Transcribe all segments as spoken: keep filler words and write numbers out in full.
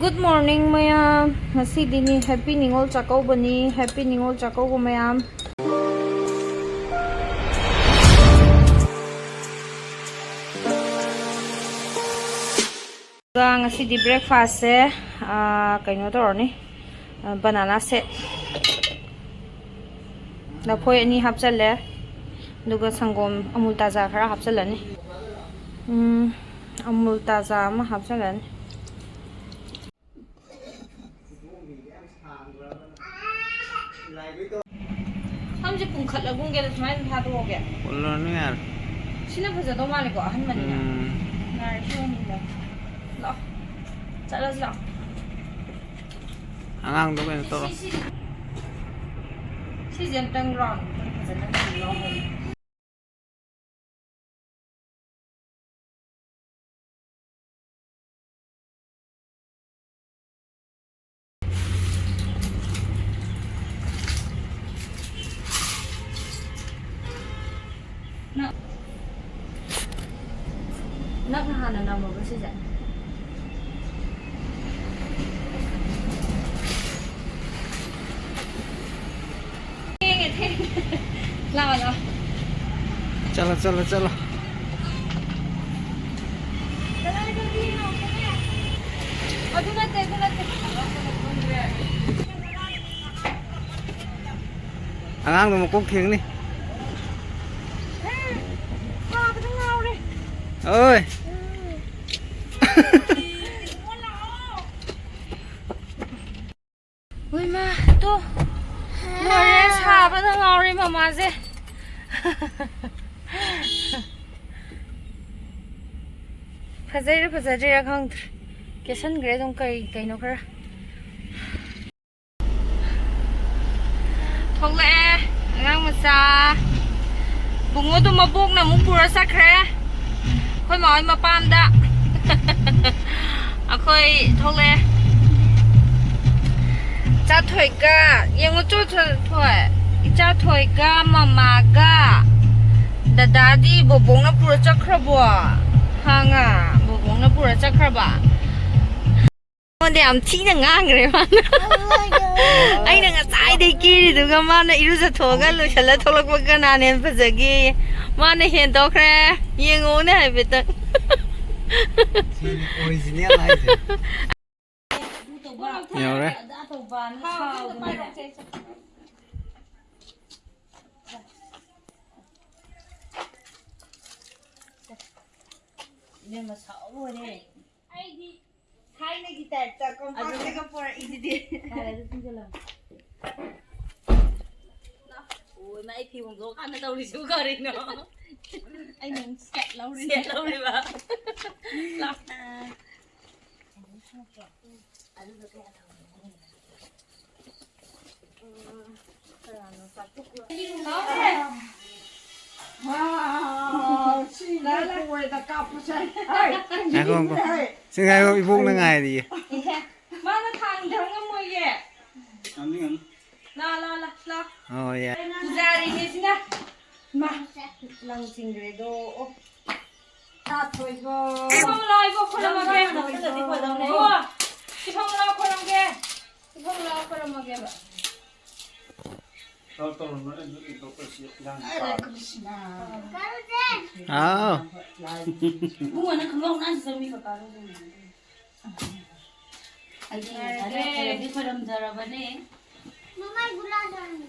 Good morning, ꯃꯌꯥꯝ꯫ ꯉꯁꯤꯗꯤꯅꯤ, Happy ꯅꯤꯉꯣꯜ ꯆꯥꯛꯀꯧꯕꯅꯤ꯫ Happy Ningol Chakkouba, ꯃꯌꯥꯝ꯫ ꯑꯗꯨꯒ ꯉꯁꯤꯗꯤ breakfastꯁꯦ, ꯑꯥ, ꯀꯩꯅꯣ ꯇꯧꯔꯅꯤ, ꯑꯥ, banana shake꯫ ꯂꯐꯣꯏ ꯑꯅꯤ ꯍꯥꯞꯆꯜꯂꯦ, ꯑꯗꯨꯒ ꯁꯪꯒꯣꯝ ꯑꯃꯨꯜ ꯇꯥꯖꯥ ꯈꯔ ꯍꯥꯞꯆꯜꯂꯅꯤ꯫ ꯎꯝ, ꯑꯃꯨꯜ ꯇꯥꯖꯥ ꯑꯃ ꯍꯥꯞꯆꯜꯂꯅꯤ꯫ ꯁꯝꯁꯦ ꯄꯨꯡꯈꯠꯂꯒꯨꯝꯒꯦꯗ ꯁꯨꯃꯥꯏꯅ ꯊꯥꯗꯣꯛꯑꯒꯦ꯫ ꯄꯨꯜꯂꯅꯨ ꯌꯥꯔꯦ꯫ ꯁꯤꯅ ꯐꯖꯗꯧ ꯃꯥꯜꯂꯦꯀꯣ, ꯑꯍꯟꯕꯅꯤꯅ꯫ ꯎꯝ꯫ ꯌꯥꯔꯦ, ꯁꯤ ꯑꯣꯏꯅ ꯄꯨꯜꯂꯣ꯫ ꯂꯥꯛꯑꯣ꯫ ꯆꯠꯂꯁꯤ ꯂꯥꯛꯑꯣ꯫ ꯑꯉꯥꯡꯗꯣ ꯀꯩꯅꯣ ꯇꯧꯔꯣ꯫ ꯁꯤ, ꯁꯤ, ꯁꯤꯁꯦ ꯑꯝꯇꯪ round ꯑꯝꯇꯪ ꯐꯖꯅ ꯂꯧꯍꯧꯔꯣ꯫ ꯅꯪ, ꯅꯪꯅ ꯍꯥꯟꯅ ꯅꯝꯃꯕ ꯁꯤꯁꯦ? ꯊꯦꯡꯉꯦ, ꯊꯦꯡꯉꯦ꯫ ꯂꯥꯛꯑꯣ, ꯂꯥꯛꯑꯣ꯫ ꯆꯠꯂꯣ, ꯆꯠꯂꯣ, ꯆꯠꯂꯣ꯫ ꯀꯗꯥꯏꯗꯒꯤꯅꯣ? ꯑꯗꯨ ꯅꯠꯇꯦ, ꯑꯗꯨ ꯅꯠꯇꯦ꯫ ꯑꯉꯥꯡꯗꯣ ꯃꯀꯣꯛ ꯊꯦꯡꯅꯤ꯫ ꯁꯥꯕꯗ ꯉꯥꯎꯔꯦ꯫ ꯑꯣꯏ꯫ ꯍꯣꯏ ꯃꯥ, ꯇꯣ꯫ ꯂꯣꯏꯔꯦ, ꯁꯥꯕꯗ ꯉꯥꯎꯔꯦ ꯃꯃꯥꯁꯦ꯫ ꯐꯖꯩꯔꯥ ꯐꯖꯗ꯭ꯔꯤꯔꯥ ꯈꯪꯗ꯭ꯔꯦ꯫ ꯀꯦꯁꯟꯈ꯭ꯔꯦ ꯑꯗꯨꯝ ꯀꯩ ꯀꯩꯅꯣ ꯈꯔ꯫ ꯊꯣꯛꯂꯛꯑꯦ ꯑꯉꯥꯡ ꯃꯆꯥ꯫ ꯕꯨꯡꯉꯣꯗꯨ ꯃꯕꯣꯛꯅ ꯑꯃꯨꯛ ꯄꯨꯔ ꯆꯠꯈ꯭ꯔꯦ ꯑꯩꯈꯣꯏ ꯃꯥ ꯍꯣꯏ ꯃꯄꯥꯝꯗ꯫ ꯑꯩꯈꯣꯏ ꯊꯣꯛꯂꯛꯑꯦ꯫ ꯏꯆꯥ ꯊꯣꯏꯒ ꯌꯦꯡꯉꯨ ꯆꯣ, ꯊꯣꯏ꯫ ꯏꯆꯥ ꯊꯣꯏꯒ ꯃꯃꯥꯒ ꯗꯗꯥꯗꯤ ꯕꯣꯕꯣꯛꯅ ꯄꯨꯔ ꯆꯠꯈ꯭ꯔꯕꯣ? ꯍꯥꯡꯉ ꯕꯣꯕꯣꯛꯅ ꯄꯨꯔ ꯆꯠꯈ꯭ꯔꯕ? ꯑꯩꯉꯣꯟꯗ ꯌꯥꯝ ꯊꯤꯅ ꯉꯥꯡꯈ꯭ꯔꯦ ꯃꯥꯅ꯫ ꯑꯩꯅ ꯉꯁꯥꯏꯗꯩ ꯀꯦꯔꯤꯗꯨꯒ ꯃꯥꯅ ꯏꯔꯨꯖꯊꯣꯛꯑꯒ ꯂꯣꯏꯁꯜꯂ ꯊꯣꯛꯂꯛꯄ ꯀꯅꯥꯅ ꯍꯦꯟꯅ ꯐꯖꯒꯦ? ꯃꯥꯅ ꯍꯦꯟꯗꯣꯛꯈ꯭ꯔꯦ꯫ ꯌꯦꯡꯉꯣꯅꯦ ꯍꯥꯏꯐꯦꯠꯇꯪ꯫ ꯁꯤꯅꯤ ꯑꯣꯔꯤꯖꯤꯅꯦꯜ ꯍꯥꯏꯁꯦ꯫ ꯌꯧꯔꯦ꯫ ꯏꯕꯦꯝꯃ ꯁꯥꯎ ꯂꯣꯏꯔꯦ꯫ ꯑꯩꯗꯤ ꯊꯥꯏꯅꯒꯤ ꯇꯥꯏꯞꯇ ꯀꯣꯝꯄꯥꯛꯇꯒ ꯄꯣꯔꯛꯏꯁꯤꯗꯤ꯫ ꯌꯥꯔꯦ, ꯑꯗꯨ ꯊꯤꯡꯖꯤꯜꯂꯣ꯫ ꯑꯣ, ꯏꯃꯥ, ꯑꯩ ꯐꯤ ꯍꯣꯡꯗꯣꯛꯑꯀꯥꯟꯗ ꯇꯧꯔꯤꯁꯤꯕꯨ ꯀꯔꯤꯅꯣ? ꯑꯩꯅ ꯑꯃꯨꯛ ꯁꯦꯠ ꯂꯧꯔꯤꯅꯦ꯫ ꯁꯦꯠ ꯂꯧꯔꯤꯕ꯫ ꯂꯥꯛ꯫ ꯋꯥꯎ, ꯁꯤ ꯂꯣꯏ ꯀꯣꯏꯗ ꯀꯥꯞꯄꯁꯦ꯫ ꯍꯩ, ꯉꯥꯏꯈꯣ, ꯉꯥꯏꯈꯣ꯫ ꯍꯩ꯫ ꯁꯤ ꯉꯥꯏꯈꯣ, ꯏꯕꯣꯛꯅ ꯉꯥꯏꯔꯤꯌꯦ꯫ ꯃꯥꯅ ꯊꯥꯡꯗꯕ ꯉꯝꯃꯣꯏꯌꯦ꯫ ꯉꯝꯅꯤ, ꯉꯝꯅꯤ꯫ ꯂꯥ, ꯂꯥ, ꯂꯥ, ꯂꯥ꯫ ꯑꯣ, ꯌꯥꯏ꯫ ꯄꯨꯖꯥꯔꯤꯅꯦ ꯁꯤꯅ꯫ ꯃꯥ, ꯂꯪ ꯆꯤꯡꯈ꯭ꯔꯦꯗꯣ꯫ ꯑꯣ꯫ ꯇꯥꯊꯣꯏꯕ꯫ ꯁꯤ ꯐꯥꯎ ꯂꯥꯎ, ꯏꯕꯣꯛ ꯈꯣꯏꯔꯝꯃꯒꯦ꯫ ꯅꯪ ꯅꯥꯀꯟꯗꯗꯤ ꯐꯖꯕꯅꯦ꯫ ꯏꯕꯣꯛ, ꯁꯤ ꯐꯥꯎ ꯂꯥꯎ ꯈꯣꯏꯔꯝꯒꯦ꯫ ꯁꯤ ꯐꯥꯎ ꯂꯥꯎ ꯈꯣꯏꯔꯝꯃꯒꯦꯕ꯫ ꯇꯧꯔꯣ, ꯇꯧꯔꯣ, ꯅꯣꯏ ꯑꯗꯨ ꯏꯕꯣꯛ ꯑꯁꯤ ꯏꯔꯥꯡ ꯍꯔꯦ ꯄꯥꯝꯃꯤ꯫ ꯀ꯭ꯔꯤꯁꯅ꯫ ꯍꯥꯎ꯫ ꯏꯕꯨꯡꯉꯣ, ꯅꯪ ꯈꯪꯒꯥꯎ ꯅꯥꯟꯁꯤ ꯆꯪꯕꯤ ꯀꯀꯥꯗꯣ ꯌꯦꯡꯉꯣ꯫ ꯑꯩꯗꯤ ꯌꯥꯔꯦ꯫ ꯈꯣꯏꯔꯝꯗꯤ ꯈꯣꯏꯔꯝꯖꯔꯕꯅꯦ꯫ ꯃꯃꯥꯏ ꯒꯨꯂꯥ ꯖꯥꯃꯨꯟ꯫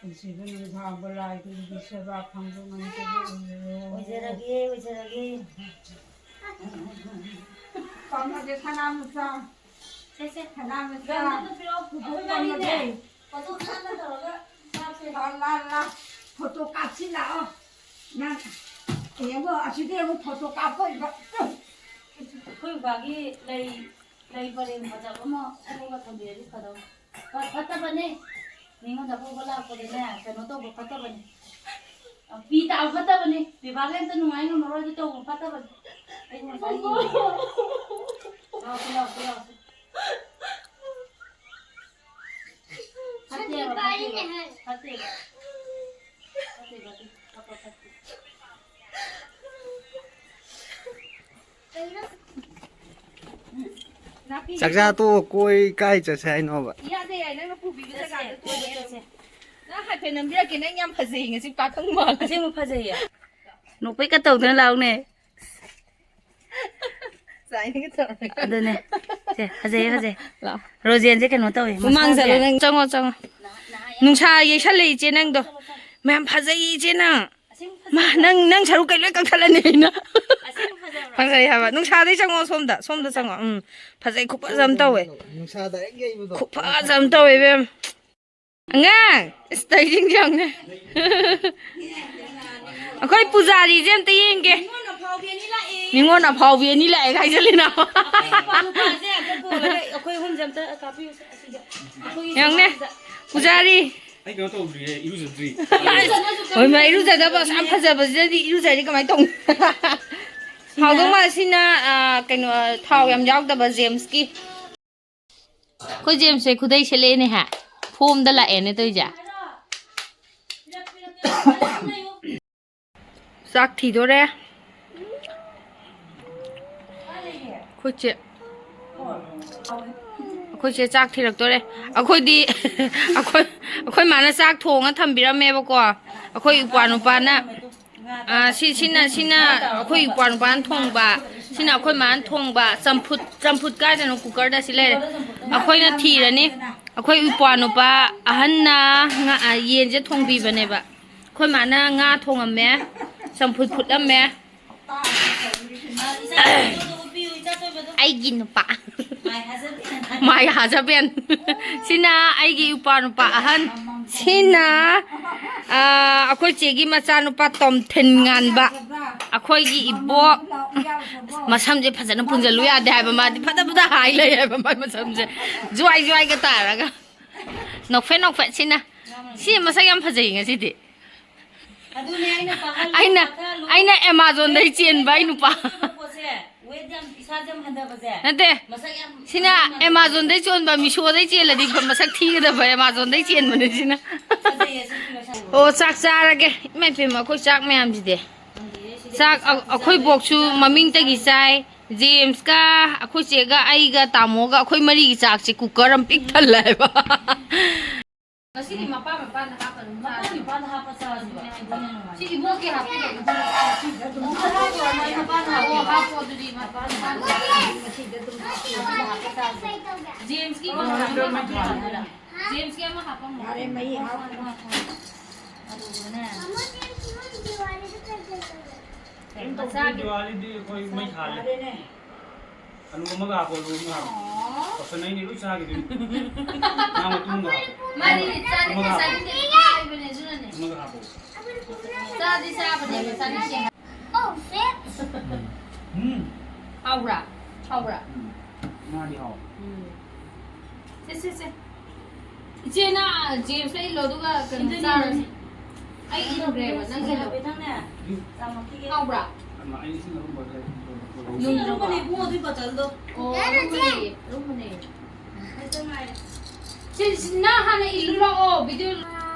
ꯄꯨꯟꯁꯤꯗ ꯅꯨꯡꯁꯥꯕ ꯂꯥꯏ ꯀꯨꯟꯒꯤ ꯁꯦꯕꯥ ꯐꯪꯕ ꯉꯝꯖꯕ ꯑꯣꯏꯔꯣ꯫ ꯑꯣꯏꯖꯔꯒꯦ, ꯑꯣꯏꯖꯔꯒꯦ꯫ ꯄꯥꯝꯅꯗꯦ ꯁꯅꯥ ꯃꯆꯥ꯫ ꯁꯦ, ꯁꯦ꯫ ꯁꯅꯥ ꯃꯆꯥ꯫ ꯀꯩꯅꯣꯗꯣ ꯄꯤꯔꯛꯑꯣ꯫ ꯄꯨꯊꯣꯛ ꯑꯩꯈꯣꯏ ꯃꯥꯅꯤꯅꯦ꯫ ꯄꯥꯝꯅꯗꯦ꯫ ꯐꯣꯇꯣ ꯅꯥꯟꯅ ꯇꯧꯔꯒ ꯀꯥꯞꯁꯦ꯫ ꯂꯥ, ꯂꯥ, ꯂꯥ꯫ ꯐꯣꯇꯣ ꯀꯥꯞꯁꯤ ꯂꯥꯛꯑꯣ꯫ ꯅꯪ ꯌꯦꯡꯉꯣ, ꯑꯁꯤꯗꯤ ꯑꯃꯨꯛ ꯐꯣꯇꯣ ꯀꯥꯞꯄ ꯑꯣꯏꯕ꯫ ꯑꯩꯈꯣꯏ ꯕꯥꯒꯤ ꯂꯩ, ꯂꯩ ꯄꯔꯦꯡ ꯐꯖꯕ ꯑꯃ ꯍꯧꯔꯒ ꯊꯝꯕꯤꯔꯗꯤ ꯐꯗꯧꯅꯤ꯫ ꯐ-, ꯐꯠꯇꯕꯅꯦ꯫ ꯃꯤꯉꯣꯟꯗ ꯍꯧꯕ ꯂꯥꯛꯄꯗꯅꯦ, ꯀꯩꯅꯣ ꯇꯧꯕ ꯐꯠꯇꯕꯅꯦ꯫ ꯄꯤ ꯇꯥꯕ ꯐꯠꯇꯕꯅꯦ꯫ ꯄꯤꯕꯥꯒ ꯑꯝꯇ ꯅꯨꯡꯉꯥꯏ ꯉꯝꯃꯔꯣꯏ, ꯑꯗꯨ ꯇꯧꯕ ꯐꯠꯇꯕꯅꯦ꯫ ꯑꯩ ꯉꯁꯥꯏ ꯌꯦꯡꯉꯦ꯫ ꯂꯥꯎꯁꯤ, ꯂꯥꯎꯁꯤ, ꯂꯥꯎꯁꯤ꯫ ꯐꯠꯇꯦꯕ, ꯐꯠꯇꯦꯕ꯫ ꯐꯠꯇꯦꯕ꯫ ꯐꯠꯇꯦ, ꯐꯠꯇꯦ꯫ ꯐꯠꯇꯦ, ꯐꯠꯇꯦ꯫ ꯆꯥꯛꯆꯥ ꯇꯣꯛꯑ ꯀꯣꯏ ꯀꯥꯏ ꯆꯠꯁꯦ ꯍꯥꯏꯅꯣꯕ? ꯏꯌꯥꯗ ꯌꯥꯏ, ꯅꯪꯅ ꯄꯨꯕꯤꯕ ꯖꯒꯥꯗ ꯀꯣꯏꯕ ꯆꯠꯁꯦ꯫ ꯅꯪ ꯍꯥꯏꯐꯦꯠ ꯅꯝꯕꯤꯔꯛꯀꯦ, ꯅꯪ ꯌꯥꯝ ꯐꯖꯩ ꯉꯁꯤ, ꯄꯥꯈꯪ ꯃꯥꯜꯂꯦ꯫ ꯑꯁꯦꯡꯕ ꯐꯖꯩꯌꯦ꯫ ꯅꯣꯛꯄꯩ ꯀ ꯇꯧꯗꯅ ꯂꯥꯛꯎꯅꯦ꯫ ꯆꯥꯏꯅꯤꯒ ꯇꯧꯔꯒ꯫ ꯑꯗꯨꯅꯦ꯫ ꯁꯦ, ꯐꯖꯩꯌꯦ, ꯐꯖꯩ꯫ ꯂꯥꯛꯑꯣ꯫ ꯔꯣꯖꯦꯟꯁꯦ ꯀꯩꯅꯣ ꯇꯧꯋꯦ, ꯃꯃꯥꯡ ꯃꯁꯥꯁꯦ꯫ ꯆꯠꯂꯣ ꯅꯪ, ꯆꯪꯉꯣ, ꯆꯪꯉꯣ꯫ ꯅꯨꯡꯁꯥ ꯌꯩꯁꯜꯂꯦ ꯏꯆꯦ ꯅꯪꯗꯣ꯫ ꯃꯌꯥꯝ ꯐꯖꯩ ꯏꯆꯦ ꯅꯪ꯫ ꯑꯁꯦꯡꯕ ꯃꯥ, ꯐꯖꯩ꯫ ꯅꯪ, ꯅꯪ ꯁꯔꯨꯛ ꯀꯩ ꯂꯣꯏ ꯀꯛꯊꯠꯂꯅꯤ ꯑꯩꯅ꯫ ꯑꯁꯦꯡꯕ ꯐꯖꯕ꯭ꯔꯥ? ꯐꯖꯩ ꯍꯥꯏꯕ꯫ ꯅꯨꯡꯁꯥꯗꯩ ꯆꯪꯉꯣ ꯁꯣꯝꯗ, ꯁꯣꯝꯗ ꯆꯪꯉꯣ꯫ ꯎꯝ, ꯐꯖꯩ, ꯈꯨꯐꯖ ꯑꯃ ꯇꯧꯋꯦ꯫ ꯅꯨꯡꯁꯥ ꯗꯥꯏꯔꯦꯛ ꯌꯩꯕꯗꯣ꯫ ꯈꯨꯐꯖ ꯑꯃ ꯇꯧꯋꯦ ꯏꯕꯦꯝ꯫ ꯑꯉꯥꯡ, ꯏꯁ, ꯇꯧꯔꯤꯁꯤꯡꯁꯦ ꯌꯦꯡꯉꯨꯅꯦ꯫ ꯑꯩꯈꯣꯏ ꯄꯨꯖꯥꯔꯤꯁꯦ ꯑꯝꯇ ꯌꯦꯡꯒꯦ꯫ ꯅꯤꯉꯣꯜ ꯑꯐꯥꯎꯕꯤ ꯑꯅꯤ ꯂꯥꯛꯑꯦ꯫ ꯅꯤꯉꯣꯜ ꯑꯐꯥꯎꯕꯤ ꯑꯅꯤ ꯂꯥꯛꯑꯦ ꯍꯥꯏꯖꯜꯂꯤꯅ꯫ ꯑꯩꯈꯣꯏ ꯅꯨꯄꯥꯁꯦ ꯑꯝꯇ ꯄꯨꯔꯒ ꯑꯩꯈꯣꯏ ꯑꯍꯨꯝꯁꯦ ꯑꯝꯇ ꯀꯥꯞꯄꯤꯌꯨꯁꯦ꯫ ꯑꯁꯤꯗ꯫ ꯑꯩꯈꯣꯏꯒꯤ ꯌꯦꯡꯉꯨꯅꯦ, ꯁꯨꯃꯥꯡꯁꯤꯗ꯫ ꯄꯨꯖꯥꯔꯤ꯫ ꯑꯩ ꯀꯩꯅꯣ ꯇꯧꯗ꯭ꯔꯤꯌꯦ, ꯏꯔꯨꯖꯗ꯭ꯔꯤ꯫ ꯍꯣꯏ, ꯃꯥ ꯏꯔꯨꯖꯗꯕ ꯑꯁꯨꯛ ꯌꯥꯝ ꯐꯖꯕꯁꯤꯗꯗꯤ ꯏꯔꯨꯖꯔꯗꯤ ꯀꯃꯥꯏꯅ ꯇꯧꯅꯤ? ꯍꯥꯎꯗꯧ ꯃꯥꯜꯂꯦ꯫ ꯁꯤꯅ, ꯑ, ꯀꯩꯅꯣ, ꯊꯥꯎ ꯌꯥꯝ ꯌꯥꯎꯗꯕ ꯖꯦꯝꯁꯀꯤ꯫ ꯑꯩꯈꯣꯏ ꯖꯦꯝꯁꯁꯦ ꯈꯨꯗꯩ ꯁꯦꯠꯂꯛꯑꯦꯅꯦ ꯍꯥ꯫ ꯐꯣꯝꯗ ꯂꯥꯛꯑꯦꯅꯦ ꯇꯧꯔꯤꯁꯦ꯫ ꯆꯥꯛ ꯊꯤꯗꯣꯔꯦ꯫ ꯑꯩꯈꯣꯏ ꯆꯦ, ꯑꯩꯈꯣꯏ ꯆꯦ ꯆꯥꯛ ꯊꯤꯔꯛꯇꯣꯔꯦ꯫ ꯑꯩꯈꯣꯏꯗꯤ, ꯑꯩꯈꯣꯏ, ꯑꯩꯈꯣꯏ ꯃꯥꯅ ꯆꯥꯛ ꯊꯣꯡꯉ ꯊꯝꯕꯤꯔꯝꯃꯦꯕꯀꯣ꯫ ꯑꯩꯈꯣꯏ ꯏꯄ꯭ꯋꯥ ꯅꯨꯄꯥꯅ, ꯑ, ꯁꯤ, ꯁꯤꯅ, ꯁꯤꯅ ꯑꯩꯈꯣꯏ ꯏꯄ꯭ꯋꯥ ꯅꯨꯄꯥꯅ ꯊꯣꯡꯕ, ꯁꯤꯅ ꯑꯩꯈꯣꯏ ꯃꯥꯅ ꯊꯣꯡꯕ꯫ ꯆꯝꯐꯨꯠ, ꯆꯝꯐꯨꯠ ꯀꯥꯏꯗꯅꯣ ꯀꯨꯀꯔꯗ ꯁꯤ ꯂꯩꯔꯦ꯫ ꯑꯩꯈꯣꯏꯅ ꯊꯤꯔꯅꯤ꯫ ꯑꯩꯈꯣꯏ ꯏꯄ꯭ꯋꯥ ꯅꯨꯄꯥ ꯑꯍꯟꯅ ꯉꯥ-, ꯑ, ꯌꯦꯟꯁꯦ ꯊꯣꯡꯕꯤꯕꯅꯦꯕ꯫ ꯑꯩꯈꯣꯏ ꯃꯥꯅ ꯉꯥ ꯊꯣꯡꯉꯝꯃꯦ, ꯆꯝꯐꯨꯠ ꯐꯨꯠꯂꯝꯃꯦ꯫ ꯑꯩꯒꯤ ꯅꯨꯄꯥ꯫ My husband꯫ ꯁꯤꯅ ꯑꯩꯒꯤ ꯏꯄ꯭ꯋꯥ ꯅꯨꯄꯥ ꯑꯍꯟ꯫ ꯁꯤꯅ, ꯑ, ꯑꯩꯈꯣꯏ ꯆꯦꯒꯤ ꯃꯆꯥꯅꯨꯄꯥ ꯇꯣꯝꯊꯤꯟ ꯉꯥꯟꯕ꯫ ꯑꯩꯈꯣꯏꯒꯤ ꯏꯕꯣꯛ꯫ ꯃꯁꯝꯁꯦ ꯐꯖꯅ ꯄꯨꯟꯁꯤꯜꯂꯨ ꯌꯥꯗꯦ ꯍꯥꯏꯕ, ꯃꯥꯗꯤ ꯐꯠꯇ ꯐꯠꯇ ꯍꯥꯏ ꯂꯩ ꯍꯥꯏꯕ, ꯃꯥꯏ ꯃꯁꯝꯁꯦ ꯖ꯭ꯋꯥꯏ ꯖ꯭ꯋꯥꯏꯒ ꯇꯥꯔꯒ꯫ ꯅꯣꯛꯐꯦꯠ ꯅꯣꯛꯐꯦꯠ ꯁꯤꯅ꯫ ꯁꯤ ꯃꯁꯛ ꯌꯥꯝ ꯐꯖꯩ ꯉꯁꯤꯗꯤ꯫ ꯑꯗꯨꯅꯦ ꯑꯩꯅ ꯄꯥꯍꯜꯂꯣ, ꯑꯩꯅ, ꯄꯥꯍꯜꯂꯣ꯫ ꯑꯩꯅ Amazonꯗꯩ ꯆꯦꯟꯕ ꯑꯩ ꯅꯨꯄꯥ꯫ ꯄꯣꯠꯁꯦ, weight ꯌꯥꯝ, ꯏꯁꯥꯁꯦ ꯌꯥꯝ ꯍꯟꯊꯕꯁꯦ꯫ ꯅꯠꯇꯦ꯫ ꯃꯁꯛ ꯌꯥꯝ ꯁꯤꯅ ꯐꯖꯕ ꯃꯥꯜꯂꯦ꯫ Amazonꯗꯩ ꯆꯣꯟꯕ, ꯃꯤꯁꯣꯗꯩ ꯆꯦꯜꯂꯗꯤ ꯃꯁꯛ ꯊꯤꯒꯗꯕ, Amazonꯗꯩ ꯆꯦꯟꯕꯅꯦ ꯁꯤꯅ꯫ ꯐꯖꯩꯌꯦ ꯁꯤ ꯐꯤꯒꯔ ꯁꯥꯕ꯫ ꯑꯣ, ꯆꯥꯛ ꯆꯥꯔꯒꯦ꯫ ꯏꯃꯥ ꯏꯄꯦꯝꯃ, ꯑꯩꯈꯣꯏ ꯆꯥꯛ ꯃꯌꯥꯝꯁꯤꯗꯤ꯫ ꯐꯖꯩꯌꯦ ꯁꯤ ꯆꯥꯛ ꯑ-, ꯑꯩꯈꯣꯏ ꯕꯣꯛꯁꯨ ꯃꯃꯤꯡꯇꯒꯤ ꯆꯥꯏ꯫ ꯖꯦꯝꯁꯀ, ꯑꯩꯈꯣꯏ ꯆꯦꯒ, ꯑꯩꯒ, ꯇꯥꯃꯣꯒ, ꯑꯩꯈꯣꯏ ꯃꯔꯤꯒꯤ ꯆꯥꯛꯁꯦ ꯀꯨꯀꯔ ꯑꯃ ꯄꯤꯛ ꯊꯜꯂꯦ ꯍꯥꯏꯕ꯫ ꯉꯁꯤꯗꯤ ꯃꯄꯥ ꯃꯄꯥꯅ ꯍꯥꯞꯄ ꯑꯗꯨꯝ ꯆꯥꯔꯁꯤ꯫ ꯃꯄꯥ ꯃꯄꯥꯅ ꯍꯥꯞꯄ ꯆꯥꯔꯁꯤꯕ꯫ ꯁꯤ ꯏꯕꯣꯛꯀꯤ ꯍꯥꯞꯄꯤꯔꯒꯦ꯫ ꯑꯗꯨꯝ ꯍꯥꯞꯄꯣ, ꯃꯄꯥꯅ ꯍꯥꯞꯄꯣ꯫ ꯑꯣ, ꯍꯥꯞꯄꯣ ꯑꯗꯨꯗꯤ ꯃꯄꯥꯅ ꯍꯥꯞꯄꯣ꯫ ꯖꯦꯝꯁꯀꯤ ꯑꯃ ꯍꯥꯞꯄꯤꯔꯒꯦ꯫ ꯖꯦꯝꯁꯀꯤ ꯑꯃ ꯍꯥꯞꯄꯝꯃꯣ꯫ ꯌꯥꯔꯦ, ꯃꯍꯤ ꯍꯥꯞꯄꯣ꯫ ꯑꯗꯨꯒꯅꯦ꯫ ꯀꯩꯝ ꯇꯧꯗꯦ, ꯃꯆꯥꯒꯤ ꯗꯤꯋꯥꯂꯤꯗꯤ ꯑꯩꯈꯣꯏ ꯃꯩ ꯊꯥꯜꯂꯦ꯫ ꯐꯔꯦꯅꯦ꯫ ꯑꯂꯨ ꯑꯃꯒ ꯍꯥꯞꯄꯣ, ꯑꯂꯨ ꯑꯃꯒ ꯍꯥꯞꯄꯣ꯫ ꯑꯣ꯫ ꯇꯧꯁꯟꯅꯩꯅꯦ, ꯂꯣꯏ ꯆꯥꯈꯤꯗꯣꯏꯅꯤ꯫ ꯉꯥ ꯃꯇꯨꯝꯒ ꯍꯥꯞꯄꯣ꯫ ꯃꯥꯗꯤ ꯆꯥꯅꯤꯡꯗꯦ, ꯑꯃꯒ ꯍꯥꯞꯄꯣ꯫ ꯆꯥꯅꯤꯡꯗꯦ ꯍꯥꯏꯕꯅꯦ, ꯑꯗꯨꯅꯅꯦ꯫ ꯑꯃꯒ ꯍꯥꯞꯄꯣ꯫ ꯆꯥꯗꯤ ꯆꯥꯕꯅꯦꯕ, ꯆꯥꯅꯤꯡꯗꯦ꯫ ꯎꯝ꯫ ꯍꯥꯎꯕ꯭ꯔꯥ? ꯍꯥꯎꯕ꯭ꯔꯥ? ꯎꯝ꯫ ꯉꯥꯗꯤ ꯍꯥꯎꯋꯦ꯫ ꯎꯝ꯫ ꯁꯦ, ꯁꯦ, ꯁꯦ꯫ ꯏꯆꯦ, ꯅꯪ ꯖꯦꯝꯁꯇ ꯏꯜꯂꯣ, ꯑꯗꯨꯒ ꯀꯩꯅꯣ ꯏꯟꯗꯣꯏꯅꯦ, ꯆꯥꯔꯁꯤ꯫ ꯏꯟꯗꯣꯏꯅꯦ꯫ ꯑꯩ ꯏꯟꯈ꯭ꯔꯦꯕ, ꯅꯪ ꯁꯤꯁꯦ ꯏꯜꯂꯣ꯫ ꯍꯥꯏꯐꯦꯠꯇꯪꯅꯦ ꯆꯥꯝꯃꯛꯈꯤꯒꯦ꯫ ꯍꯥꯎꯕ꯭ꯔꯥ? ꯑꯃ, ꯑꯩ ꯏꯁꯤꯡ ꯑꯔꯨꯝꯕ ꯈꯔ ꯅꯨꯡ ꯑꯔꯨꯝꯕꯅꯦ ꯏꯕꯨꯡꯉꯣ, ꯑꯗꯨꯏ ꯕꯣꯇꯜꯗꯣ꯫ ꯑꯣ, ꯑꯔꯨꯝꯕꯅꯦ, ꯑꯔꯨꯝꯕꯅꯦ꯫ ꯈꯤꯇꯪ ꯉꯥꯏꯔꯦ꯫ ꯁꯤ, ꯁꯤ, ꯅꯪ ꯍꯥꯟꯅ ꯏꯜꯂꯨ ꯂꯥꯛꯑꯣ, ꯚꯤꯗꯤꯑꯣ꯫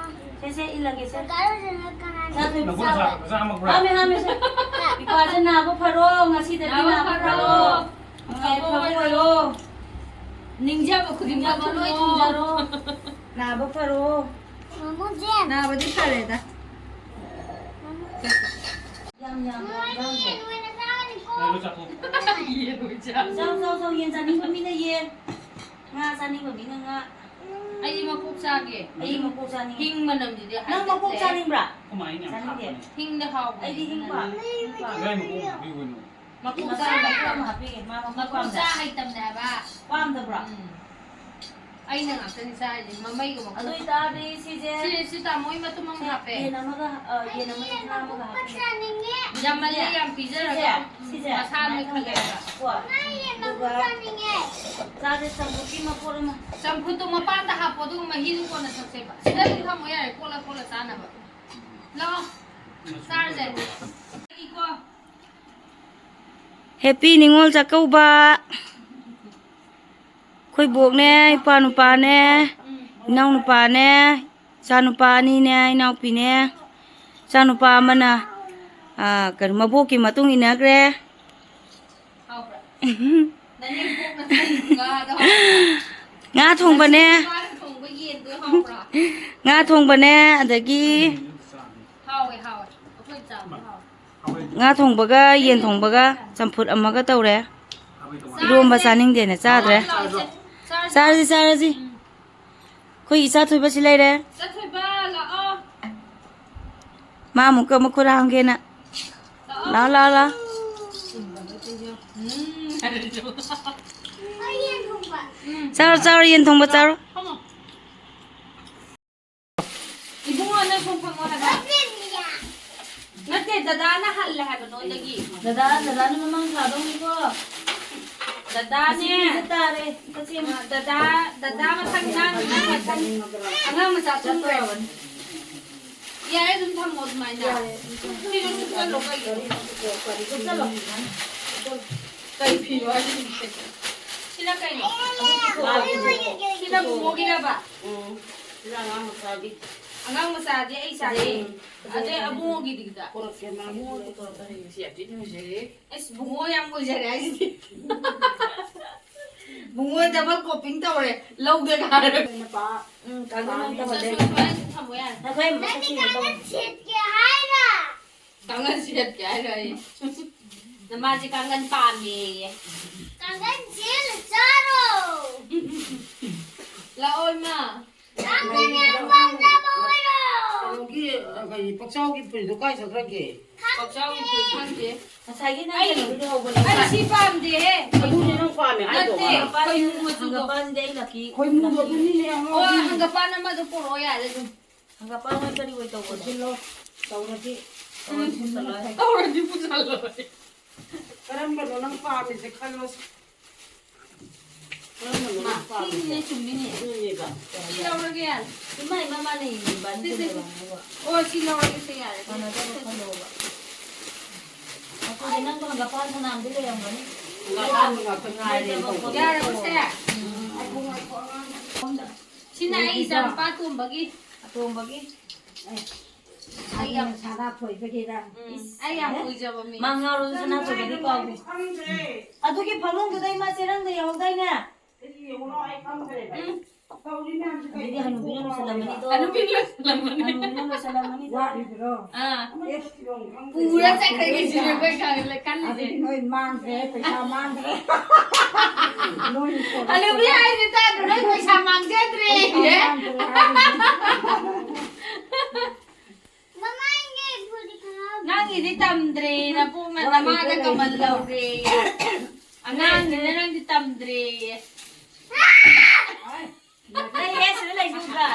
ꯁꯦ, ꯁꯦ, ꯏꯜꯂꯒꯦ, ꯁꯦ꯫ ꯀꯀꯥ ꯔꯣꯖꯅ ꯀꯅꯥꯅ ꯆꯥꯗꯣꯏꯕ ꯅꯪ ꯆꯥꯕ꯫ ꯆꯥ-, ꯆꯥꯃꯛꯄ꯭ꯔꯥ? ꯍꯥꯝꯃꯦ, ꯍꯥꯝꯃꯦ, ꯁꯦ꯫ ꯏꯄ꯭ꯋꯥꯁꯦ ꯅꯥꯕ ꯐꯔꯣ, ꯉꯁꯤꯗꯒꯤ ꯅꯥꯕ ꯅꯥꯕ ꯐꯔꯣ꯫ ꯐꯔꯣ꯫ ꯅꯨꯡꯉꯥꯏ ꯑꯐꯕ ꯐꯕ ꯑꯣꯏꯔꯣ꯫ ꯑꯣꯏꯔꯣ꯫ ꯅꯤꯡꯖꯕ ꯈꯨꯗꯤꯡꯃꯛ ꯅꯤꯡꯖꯕ ꯂꯣꯏ ꯊꯨꯡꯉꯣ꯫ ꯊꯨꯡꯖꯔꯣ꯫ ꯅꯥꯕ ꯐꯔꯣ꯫ ꯃꯃꯨ ꯖꯦꯝ꯫ ꯅꯥꯕꯗꯤ ꯐꯔꯦꯗ꯫ ꯌꯥꯝ ꯌꯥꯝ ꯃꯣꯏꯗꯤ ꯌꯥꯝ ꯌꯦꯟ ꯑꯣꯏꯅ ꯆꯥꯔꯅꯤꯀꯣ꯫ ꯂꯥꯏꯕꯛ ꯆꯥꯊꯣꯛ꯫ ꯌꯦꯟ ꯑꯣꯏꯅ ꯆꯥꯔꯅꯤ꯫ ꯆꯥꯎ, ꯆꯥꯎ, ꯆꯥꯎ, ꯌꯦꯟ ꯆꯥꯅꯤꯡꯕ ꯃꯤꯅ ꯌꯦꯟ, ꯉꯥ ꯆꯥꯅꯤꯡꯕ ꯃꯤꯅ ꯉꯥ꯫ ꯑꯩꯗꯤ ꯃꯀꯣꯛ ꯆꯥꯒꯦ꯫ ꯑꯩ ꯃꯀꯣꯛ ꯆꯥꯅꯤꯡꯉꯦ꯫ ꯍꯤꯡ ꯃꯅꯝꯁꯤꯗꯤ ꯅꯪ ꯃꯀꯣꯛ ꯍꯥꯏꯒꯠꯂꯦ꯫ ꯆꯥꯅꯤꯡꯕ꯭ꯔꯥ? ꯑꯩꯈꯣꯏ ꯃꯥ ꯍꯤꯡ ꯌꯥꯝ ꯆꯥꯅꯤꯡꯗꯦ꯫ ꯊꯥꯛꯄꯅꯦ꯫ ꯍꯤꯡꯗ ꯍꯥꯎꯕꯅꯦ꯫ ꯑꯩꯗꯤ ꯍꯤꯡ ꯄꯥꯝꯃꯦ, ꯍꯤꯡ ꯄꯥꯝꯃꯦ꯫ ꯀꯗꯥꯏ ꯃꯀꯣꯛ ꯍꯥꯞꯄꯤꯌꯨ ꯀꯩꯅꯣ? ꯃꯀꯣꯛ ꯃꯀꯣꯛ ꯆꯥ ꯆꯥ ꯍꯩꯇꯕꯅꯦ꯫ ꯍꯩꯇꯕꯅꯦ ꯍꯥꯏꯕ꯫ ꯄꯥꯝꯗꯕ꯭ꯔꯣ? ꯎꯝ꯫ ꯑꯩꯅ ꯉꯥꯛꯇꯅꯤ ꯆꯥꯔꯤꯁꯦ, ꯃꯃꯩꯒ ꯃꯀꯣꯛ꯫ ꯑꯗꯨ ꯑꯣꯏꯇꯥꯔꯗꯤ ꯁꯤꯁꯦ ꯁꯤ, ꯁꯤ ꯇꯥꯃꯣ ꯍꯣꯏ ꯃꯇꯨꯝ ꯑꯃ ꯁꯦ, ꯍꯥꯞꯄꯦ꯫ ꯌꯦꯟ ꯑꯃꯒ, ꯑ, ꯌꯦꯟ ꯑꯃꯒ ꯉꯥ ꯑꯃꯒ ꯍꯥꯞꯄꯤꯔꯣ꯫ ꯌꯥꯝꯃꯜꯂꯦ, ꯁꯤꯁꯦ, ꯌꯥꯝ ꯄꯤꯖꯔꯒ ꯁꯤꯁꯦ, ꯁꯤꯁꯦ ꯃꯁꯥ ꯁꯨꯃꯥꯏꯅ ꯅꯣꯏꯈꯠꯂꯦꯕ꯫ ꯊꯝꯒꯦꯕꯀꯣ꯫ ꯑꯗꯨꯒ ꯆꯥꯁꯦ, ꯆꯝꯐꯨꯠꯀꯤ ꯃꯄꯣꯠ ꯑꯃ꯫ ꯆꯝꯐꯨꯠꯇꯣ ꯃꯄꯥꯟꯗ ꯍꯥꯞꯄꯣ, ꯑꯗꯨꯒ ꯃꯍꯤꯗꯨ ꯀꯣꯟꯅ ꯊꯛꯁꯦꯕ꯫ ꯁꯤꯗ ꯑꯗꯨꯝ ꯊꯝꯃꯣ ꯌꯥꯔꯦ, ꯀꯣꯠꯂ ꯀꯣꯠꯂ ꯆꯥꯅꯕ꯫ ꯂꯥꯛꯑꯣ, ꯆꯥꯔꯁꯦ꯫ ꯏꯀꯣ꯫ ꯍꯦꯄꯤ ꯅꯤꯉꯣꯜ ꯆꯥꯛꯀꯧꯕ꯫ ꯑꯩꯈꯣꯏ ꯕꯣꯛꯅꯦ, ꯏꯄꯥ ꯅꯨꯄꯥꯅꯦ, ꯏꯅꯥꯎ ꯅꯨꯄꯥꯅꯦ, ꯏꯆꯥ ꯅꯨꯄꯥ ꯑꯅꯤꯅꯦ, ꯏꯅꯥꯎꯄꯤꯅꯦ꯫ ꯏꯆꯥ ꯅꯨꯄꯥ ꯑꯃꯅ ꯑꯥ, ꯀꯩꯅꯣ, ꯃꯕꯣꯛꯀꯤ ꯃꯇꯨꯡ ꯏꯟꯅꯈ꯭ꯔꯦ꯫ ꯍꯥꯎꯕ꯭ꯔꯥ? ꯅꯅꯦꯝꯕꯣꯛꯅ ꯊꯣꯡꯕ ꯉꯥꯗꯣ ꯍꯥꯎꯕ꯭ꯔꯥ? ꯉꯥ ꯊꯣꯡꯕꯅꯦ꯫ ꯅꯆꯤꯟ ꯅꯨꯄꯥꯅ ꯊꯣꯡꯕ ꯌꯦꯟꯗꯣ ꯍꯥꯎꯕ꯭ꯔꯥ? ꯉꯥ ꯊꯣꯡꯕꯅꯦ, ꯑꯗꯒꯤ ꯍꯥꯎꯋꯦ, ꯍꯥꯎꯋꯦ꯫ ꯑꯩꯈꯣꯏ ꯆꯥꯕꯗꯣ ꯍꯥꯎꯋꯦ꯫ ꯉꯥ ꯊꯣꯡꯕꯒ ꯌꯦꯟ ꯊꯣꯡꯕꯒ ꯆꯝꯐꯨꯠ ꯑꯃꯒ ꯇꯧꯔꯦ꯫ ꯏꯔꯣꯝꯕ ꯆꯥꯅꯤꯡꯗꯦꯅ ꯆꯥꯗ꯭ꯔꯦ꯫ ꯂꯥꯛꯑꯣ, ꯂꯥꯛꯑꯣ, ꯆꯥꯔꯁꯦ, ꯆꯥꯔꯁꯦ꯫ ꯆꯥꯔꯁꯤ, ꯆꯥꯔꯁꯤ꯫ ꯎꯝ꯫ ꯑꯩꯈꯣꯏ ꯏꯆꯥ ꯊꯣꯏꯕꯁꯤ ꯂꯩꯔꯦ꯫ ꯏꯆꯥ ꯊꯣꯏꯕ, ꯂꯥꯛꯑꯣ꯫ ꯃꯥ ꯑꯃꯨꯛꯀ ꯃꯈꯨꯠ ꯍꯥꯝꯒꯦꯅ꯫ ꯂꯥꯛꯑꯣ꯫ ꯂꯥꯛꯑꯣ, ꯂꯥꯛꯑꯣ, ꯂꯥꯛꯑꯣ꯫ ꯎꯝ꯫ ꯆꯥꯔꯣ, ꯆꯥꯔꯣ, ꯌꯦꯟ ꯊꯣꯡꯕ ꯆꯥꯔꯣ꯫ ꯐꯝꯃꯣ꯫ ꯏꯕꯨꯡꯉꯣ, ꯅꯪ ꯁꯣꯝ ꯐꯝꯃꯣ ꯍꯥꯏꯕ꯫ ꯅꯠꯇꯦ, ꯗꯗꯥꯅ ꯍꯜꯂꯦ ꯍꯥꯏꯕ ꯅꯉꯣꯟꯗꯒꯤ꯫ ꯗꯗꯥ, ꯗꯗꯥꯅ ꯃꯃꯥꯡ ꯊꯥꯗꯧꯅꯤꯀꯣ꯫ ꯗꯗꯥꯅꯦ꯫ ꯉꯁꯤꯗꯤ ꯇꯥꯔꯦ꯫ ꯆꯠꯁꯦ꯫ ꯑ, ꯗꯗꯥ, ꯗꯗꯥ ꯃꯊꯪ, ꯅꯪ, ꯅꯪ ꯃꯊꯪ꯫ ꯑꯉꯥꯡ ꯃꯆꯥ ꯇꯨꯝꯈ꯭ꯔꯕꯅꯤ꯫ ꯌꯥꯔꯦ, ꯑꯗꯨꯝ ꯊꯝꯃꯣ ꯑꯗꯨꯃꯥꯏꯅ꯫ ꯌꯥꯔꯦ, ꯑꯗꯨꯝ ꯊꯝꯃꯣ꯫ ꯐꯤꯗꯣ ꯊꯨꯞꯆꯜꯂꯣ, ꯀꯩꯒꯤꯅꯣ? ꯊꯨꯞꯆꯜꯂꯣ꯫ ꯀꯩ ꯐꯤꯅꯣ ꯍꯥꯏꯁꯤꯗꯤ? ꯁꯤꯅ ꯀꯩꯅꯣ? ꯁꯤꯅ ꯕꯨꯡꯉꯣꯒꯤꯔꯕ? ꯎꯝ꯫ ꯁꯤꯅ ꯑꯉꯥꯡ ꯃꯆꯥꯒꯤ꯫ ꯑꯉꯥꯡ ꯃꯆꯥꯗꯤ ꯑꯩ ꯏꯆꯥꯒꯤ꯫ ꯎꯝ꯫ ꯑꯗꯩ ꯑꯕꯨꯡꯉꯣꯒꯤꯗꯤ ꯀꯗꯥ? ꯄꯣꯔꯛꯀꯦ, ꯃꯥ ꯕꯨꯡꯉꯣꯗꯤ ꯄꯣꯔꯛꯀꯦ, ꯍꯌꯦꯡ ꯁꯤ ꯌꯥꯝ ꯊꯤ ꯅꯨꯡꯁꯤꯔꯦ꯫ ꯑꯁ, ꯕꯨꯡꯉꯣ ꯌꯥꯝ ꯑꯣꯏꯖꯔꯦ ꯍꯥꯏꯁꯤꯗꯤ꯫ ꯕꯨꯡꯉꯣ ꯗꯕꯜ ꯀꯣꯄꯤꯡ ꯇꯧꯔꯦ, ꯂꯧꯗ ꯉꯥꯏꯔꯦ꯫ ꯅꯨꯄꯥ, ꯎꯝ, ꯀꯥꯡꯒꯟ ꯑꯝꯇ ꯁꯨꯃꯥꯏꯅ ꯍꯣꯜꯂꯦ꯫ ꯁꯨꯝ ꯊꯝꯃꯣ ꯌꯥꯔꯦ꯫ ꯅꯈꯣꯏ ꯃꯁꯛꯁꯤꯡꯗꯣ ꯇꯧ꯫ ꯅꯪꯗꯤ ꯀꯥꯡꯒꯟ ꯁꯦꯠꯀꯦ ꯍꯥꯏꯔ? ꯀꯥꯡꯒꯟ ꯁꯦꯠꯀꯦ ꯍꯥꯏꯔ ꯑꯩ꯫ ꯅꯃꯥꯁꯦ ꯀꯥꯡꯒꯟ ꯄꯥꯝꯃꯦꯌꯦ꯫ ꯀꯥꯡꯒꯟ ꯁꯦꯠꯂ ꯆꯥꯔꯣ꯫ ꯂꯥꯛꯑꯣ, ꯏꯃꯥ꯫ ꯀꯥꯡꯒꯟ ꯌꯥꯝ ꯄꯥꯝꯖꯕ ꯑꯣꯏꯔꯣ꯫ ꯀꯩꯅꯣꯒꯤ, ꯑ, ꯀꯩ, ꯄꯛꯆꯥꯎꯒꯤ ꯐꯨꯔꯤꯠꯇꯣ ꯀꯥꯏ ꯆꯠꯈ꯭ꯔꯒꯦ? ꯄꯛꯆꯥꯎꯒꯤ ꯐꯨꯔꯤꯠ ꯈꯪꯗꯦ꯫ ꯉꯁꯥꯏꯒꯤ ꯅꯪ ꯑꯩ, ꯀꯩꯅꯣꯗꯨꯗꯤ ꯍꯧꯕꯅꯦ꯫ ꯑꯩ ꯁꯤ ꯄꯥꯝꯗꯦꯍꯦ꯫ ꯑꯗꯨꯅꯦ ꯅꯪ ꯄꯥꯝꯃꯦ ꯍꯥꯏꯗꯣ꯫ ꯅꯠꯇꯦ, ꯈꯣꯏꯃꯨ ꯃꯆꯨꯗꯣ꯫ ꯍꯪꯒꯄꯥꯟꯗꯤ ꯑꯩ ꯂꯛꯀꯤ, ꯈꯣꯏꯃꯨꯗꯣ ꯂꯛꯀꯤ꯫ ꯑꯗꯨꯅꯤꯅꯦ, ꯑꯉꯧꯕꯤ꯫ ꯑꯣ, ꯍꯪꯒꯄꯥꯟ ꯑꯃꯗꯣ ꯄꯨꯔꯛꯑꯣ ꯌꯥꯔꯦ ꯑꯗꯨꯝ꯫ ꯍꯪꯒꯄꯥꯟ ꯑꯣꯏ ꯀꯔꯤ ꯑꯣꯏ ꯇꯧꯕꯅꯣ? ꯄꯨꯁꯤꯜꯂꯣ꯫ ꯇꯧꯔꯗꯤ꯫ ꯇꯧꯔꯗꯤ ꯄꯨꯁꯜꯂꯣ ꯍꯥꯏ꯫ ꯇꯧꯔꯗꯤ ꯄꯨꯁꯜꯂꯣ꯫ ꯀꯔꯝꯕꯅꯣ ꯅꯪ ꯄꯥꯝꯃꯤꯁꯦ ꯈꯜꯂꯣꯁꯦ꯫ ꯀꯔꯝꯕꯅꯣ ꯃꯥ, ꯅꯪ ꯄꯥꯝꯃꯤꯁꯦ? ꯁꯤꯅꯤꯅꯦ, ꯆꯨꯝꯃꯤꯅꯦ꯫ ꯑꯗꯨꯅꯦꯕ꯫ ꯁꯤ ꯂꯧꯔꯒꯦ ꯌꯥꯔꯦ꯫ ꯏꯃꯥ, ꯏꯃꯥ ꯃꯥꯟꯅꯩꯌꯦ, ꯏꯕꯥꯅꯤ ꯁꯤ, ꯁꯤ, ꯁꯤ꯫ ꯆꯨꯝꯅ ꯂꯧꯅꯕ꯫ ꯑꯣ, ꯁꯤ ꯂꯧꯔꯒꯦ, ꯁꯤ ꯌꯥꯔꯦ꯫ ꯃꯥꯟꯅꯗꯕ ꯈꯜꯂꯣꯕ꯫ ꯑꯩꯈꯣꯏꯗꯤ ꯅꯪꯗꯣ ꯍꯪꯒꯄꯥꯟ ꯐꯅꯌꯥꯝꯗꯤ ꯂꯩꯔꯝꯒꯅꯤ꯫ ꯍꯪꯒꯄꯥꯟꯗꯤ ꯉꯥꯛꯇ ꯉꯥꯏꯔꯦ꯫ ꯌꯥꯔꯕꯣ ꯁꯦ? ꯎꯝ꯫ ꯁꯤꯅ ꯑꯩ ꯏꯆꯥ ꯅꯨꯄꯥ ꯑꯇꯣꯝꯕꯒꯤ꯫ ꯑꯇꯣꯝꯕꯒꯤ꯫ ꯑꯩ ꯌꯥꯝ ꯁꯅꯥ ꯊꯣꯏꯕꯒꯤꯔ? ꯎꯝ, ꯑꯩ ꯌꯥꯝ ꯀꯨꯏꯖꯕ ꯃꯤ꯫ ꯃꯥ ꯉꯥꯎꯔꯁꯨ ꯁꯅꯥ ꯊꯣꯏꯕꯗꯤ ꯀꯥꯎꯗꯦ꯫ ꯈꯪꯗ꯭ꯔꯦ꯫ ꯑꯗꯨꯒꯤ ꯐꯃꯨꯡꯗꯨꯗ ꯏꯃꯥ ꯆꯦꯔꯪꯗ ꯌꯥꯎꯍꯧꯗꯥꯏꯅꯦ? ꯑꯩ ꯌꯦꯡꯉꯨꯔꯣ, ꯑꯩ ꯈꯪꯗ꯭ꯔꯦꯕ꯫ ꯎꯝ꯫ ꯇꯧꯔꯤ ꯃꯌꯥꯝꯁꯦ ꯑꯗꯨꯗꯤ ꯀꯩꯅꯣ? ꯍꯅꯨꯕꯤꯅ ꯂꯣꯏꯁꯤꯜꯂꯝꯃꯅꯤꯗꯣ꯫ ꯍꯅꯨꯕꯤꯅ ꯂꯣꯏꯁꯤꯜꯂꯝꯃꯅꯤ꯫ ꯍꯅꯨꯕꯤꯅ ꯂꯣꯏꯁꯤꯜꯂꯝꯃꯅꯤꯗꯣ꯫ ꯋꯥꯠꯂꯤꯕ꯭ꯔꯣ? ꯑꯥ꯫ ꯑꯦ, ꯐꯤꯔꯣꯟ ꯈꯪꯗ꯭ꯔꯦ꯫ ꯄꯨꯔ ꯆꯠꯈ꯭ꯔꯒꯦ ꯁꯤꯅꯦ ꯑꯩꯈꯣꯏ ꯈꯜꯂꯤꯁꯦ꯫ ꯑꯗꯨꯗꯤ ꯅꯣꯏ ꯃꯥꯡꯈ꯭ꯔꯦ, ꯄꯩꯁꯥ ꯃꯥꯡꯈ꯭ꯔꯦ꯫ ꯅꯣꯏ ꯍꯅꯨꯕꯤ ꯍꯥꯏꯁꯦ ꯇꯥꯗ꯭ꯔꯣ? ꯅꯣꯏ ꯄꯩꯁꯥ ꯃꯥꯡꯖꯗ꯭ꯔꯦ꯫ ꯄꯩꯁꯥ ꯃꯥꯡꯈ꯭ꯔꯦ ꯍꯥꯏꯔꯤꯅꯦ꯫ ꯅꯪꯒꯤꯗꯤ ꯇꯝꯗ꯭ꯔꯦ, ꯅꯕꯣꯛꯅ ꯅꯃꯥꯗ ꯀꯃꯟ ꯂꯧꯔꯦ꯫ ꯑꯉꯥꯡꯅꯤꯅ ꯅꯪꯗꯤ ꯇꯝꯗ꯭ꯔꯦ꯫ ꯂꯩꯌꯦ, ꯁꯤꯗ ꯂꯩꯁꯤꯗ꯫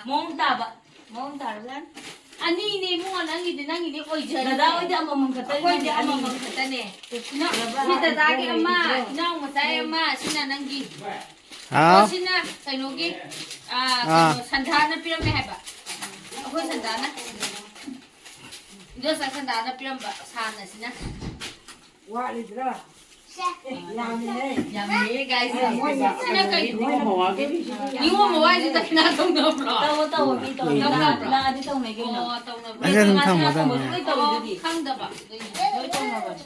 ꯃꯑꯣꯡ ꯇꯥꯕ꯫ ꯃꯑꯣꯡ ꯇꯥꯔꯕꯖꯥꯠꯅꯤ꯫ ꯑꯅꯤꯅꯦ ꯏꯕꯨꯡꯉꯣ, ꯅꯪꯒꯤꯗꯤ, ꯅꯪꯒꯤꯗꯤ ꯑꯣꯏꯖꯔꯦ꯫ ꯗꯗꯥ ꯍꯣꯏꯗꯤ ꯑꯃꯃꯝ ꯈꯛꯇꯅꯤ꯫ ꯑꯩꯈꯣꯏꯗꯤ ꯑꯃꯃꯝ ꯈꯛꯇꯅꯦ꯫ ꯏꯅꯥꯎ-, ꯁꯤ ꯗꯗꯥꯒꯤ ꯑꯃ, ꯏꯅꯥꯎ ꯃꯆꯥꯒꯤ ꯑꯃ, ꯁꯤꯅ ꯅꯪꯒꯤ꯫ ꯍꯥꯎ꯫ ꯑꯣ, ꯁꯤꯅ ꯀꯩꯅꯣꯒꯤ, ꯑꯥ, ꯑꯥ꯫ ꯀꯩꯅꯣ, ꯁꯟꯗꯥꯅ ꯄꯤꯔꯝꯃꯦ ꯍꯥꯏꯕ꯫ ꯑꯩꯈꯣꯏ ꯁꯟꯗꯥꯅ꯫ ꯏꯟꯗꯣꯆꯥ ꯁꯟꯗꯥꯅ ꯄꯤꯔꯝꯕ ꯁꯥꯟ ꯑꯁꯤꯅ꯫ ꯋꯥꯠꯂꯤꯕ꯭ꯔꯥ? ꯁꯦ꯫ ꯑꯦ, ꯌꯥꯝꯃꯤꯍꯦ꯫ ꯌꯥꯝꯃꯤꯍꯦ, guys꯫ ꯑꯦ, ꯃꯣꯏ ꯁꯤꯅ ꯀꯩꯅꯣ? ꯅꯤꯉꯣꯜ ꯃꯋꯥꯒꯤ꯫ ꯅꯤꯉꯣꯜ ꯃꯋꯥꯁꯦ ꯗꯈꯤꯅꯥ ꯇꯧꯅꯕ꯭ꯔꯣ? ꯇꯧꯋꯣ, ꯇꯧꯋꯣ, ꯃꯤ ꯇꯧꯅꯕ꯭ꯔꯣ? ꯇꯧꯅꯕ꯭ꯔꯣ? ꯂꯥꯛꯑꯗꯤ ꯇꯧꯅꯩ ꯀꯩꯅꯣ꯫ ꯑꯣ, ꯇꯧꯅꯕ꯭ꯔꯣ? ꯑꯁ, ꯑꯗꯨꯝ ꯊꯝꯃꯣ, ꯊꯝꯃꯣ꯫ ꯂꯣꯏ ꯇꯧꯔꯤꯗꯨꯗꯤ꯫ ꯑꯣ, ꯈꯪꯗꯕ꯫ ꯂꯣꯏ ꯇꯧꯅꯕꯅꯤ꯫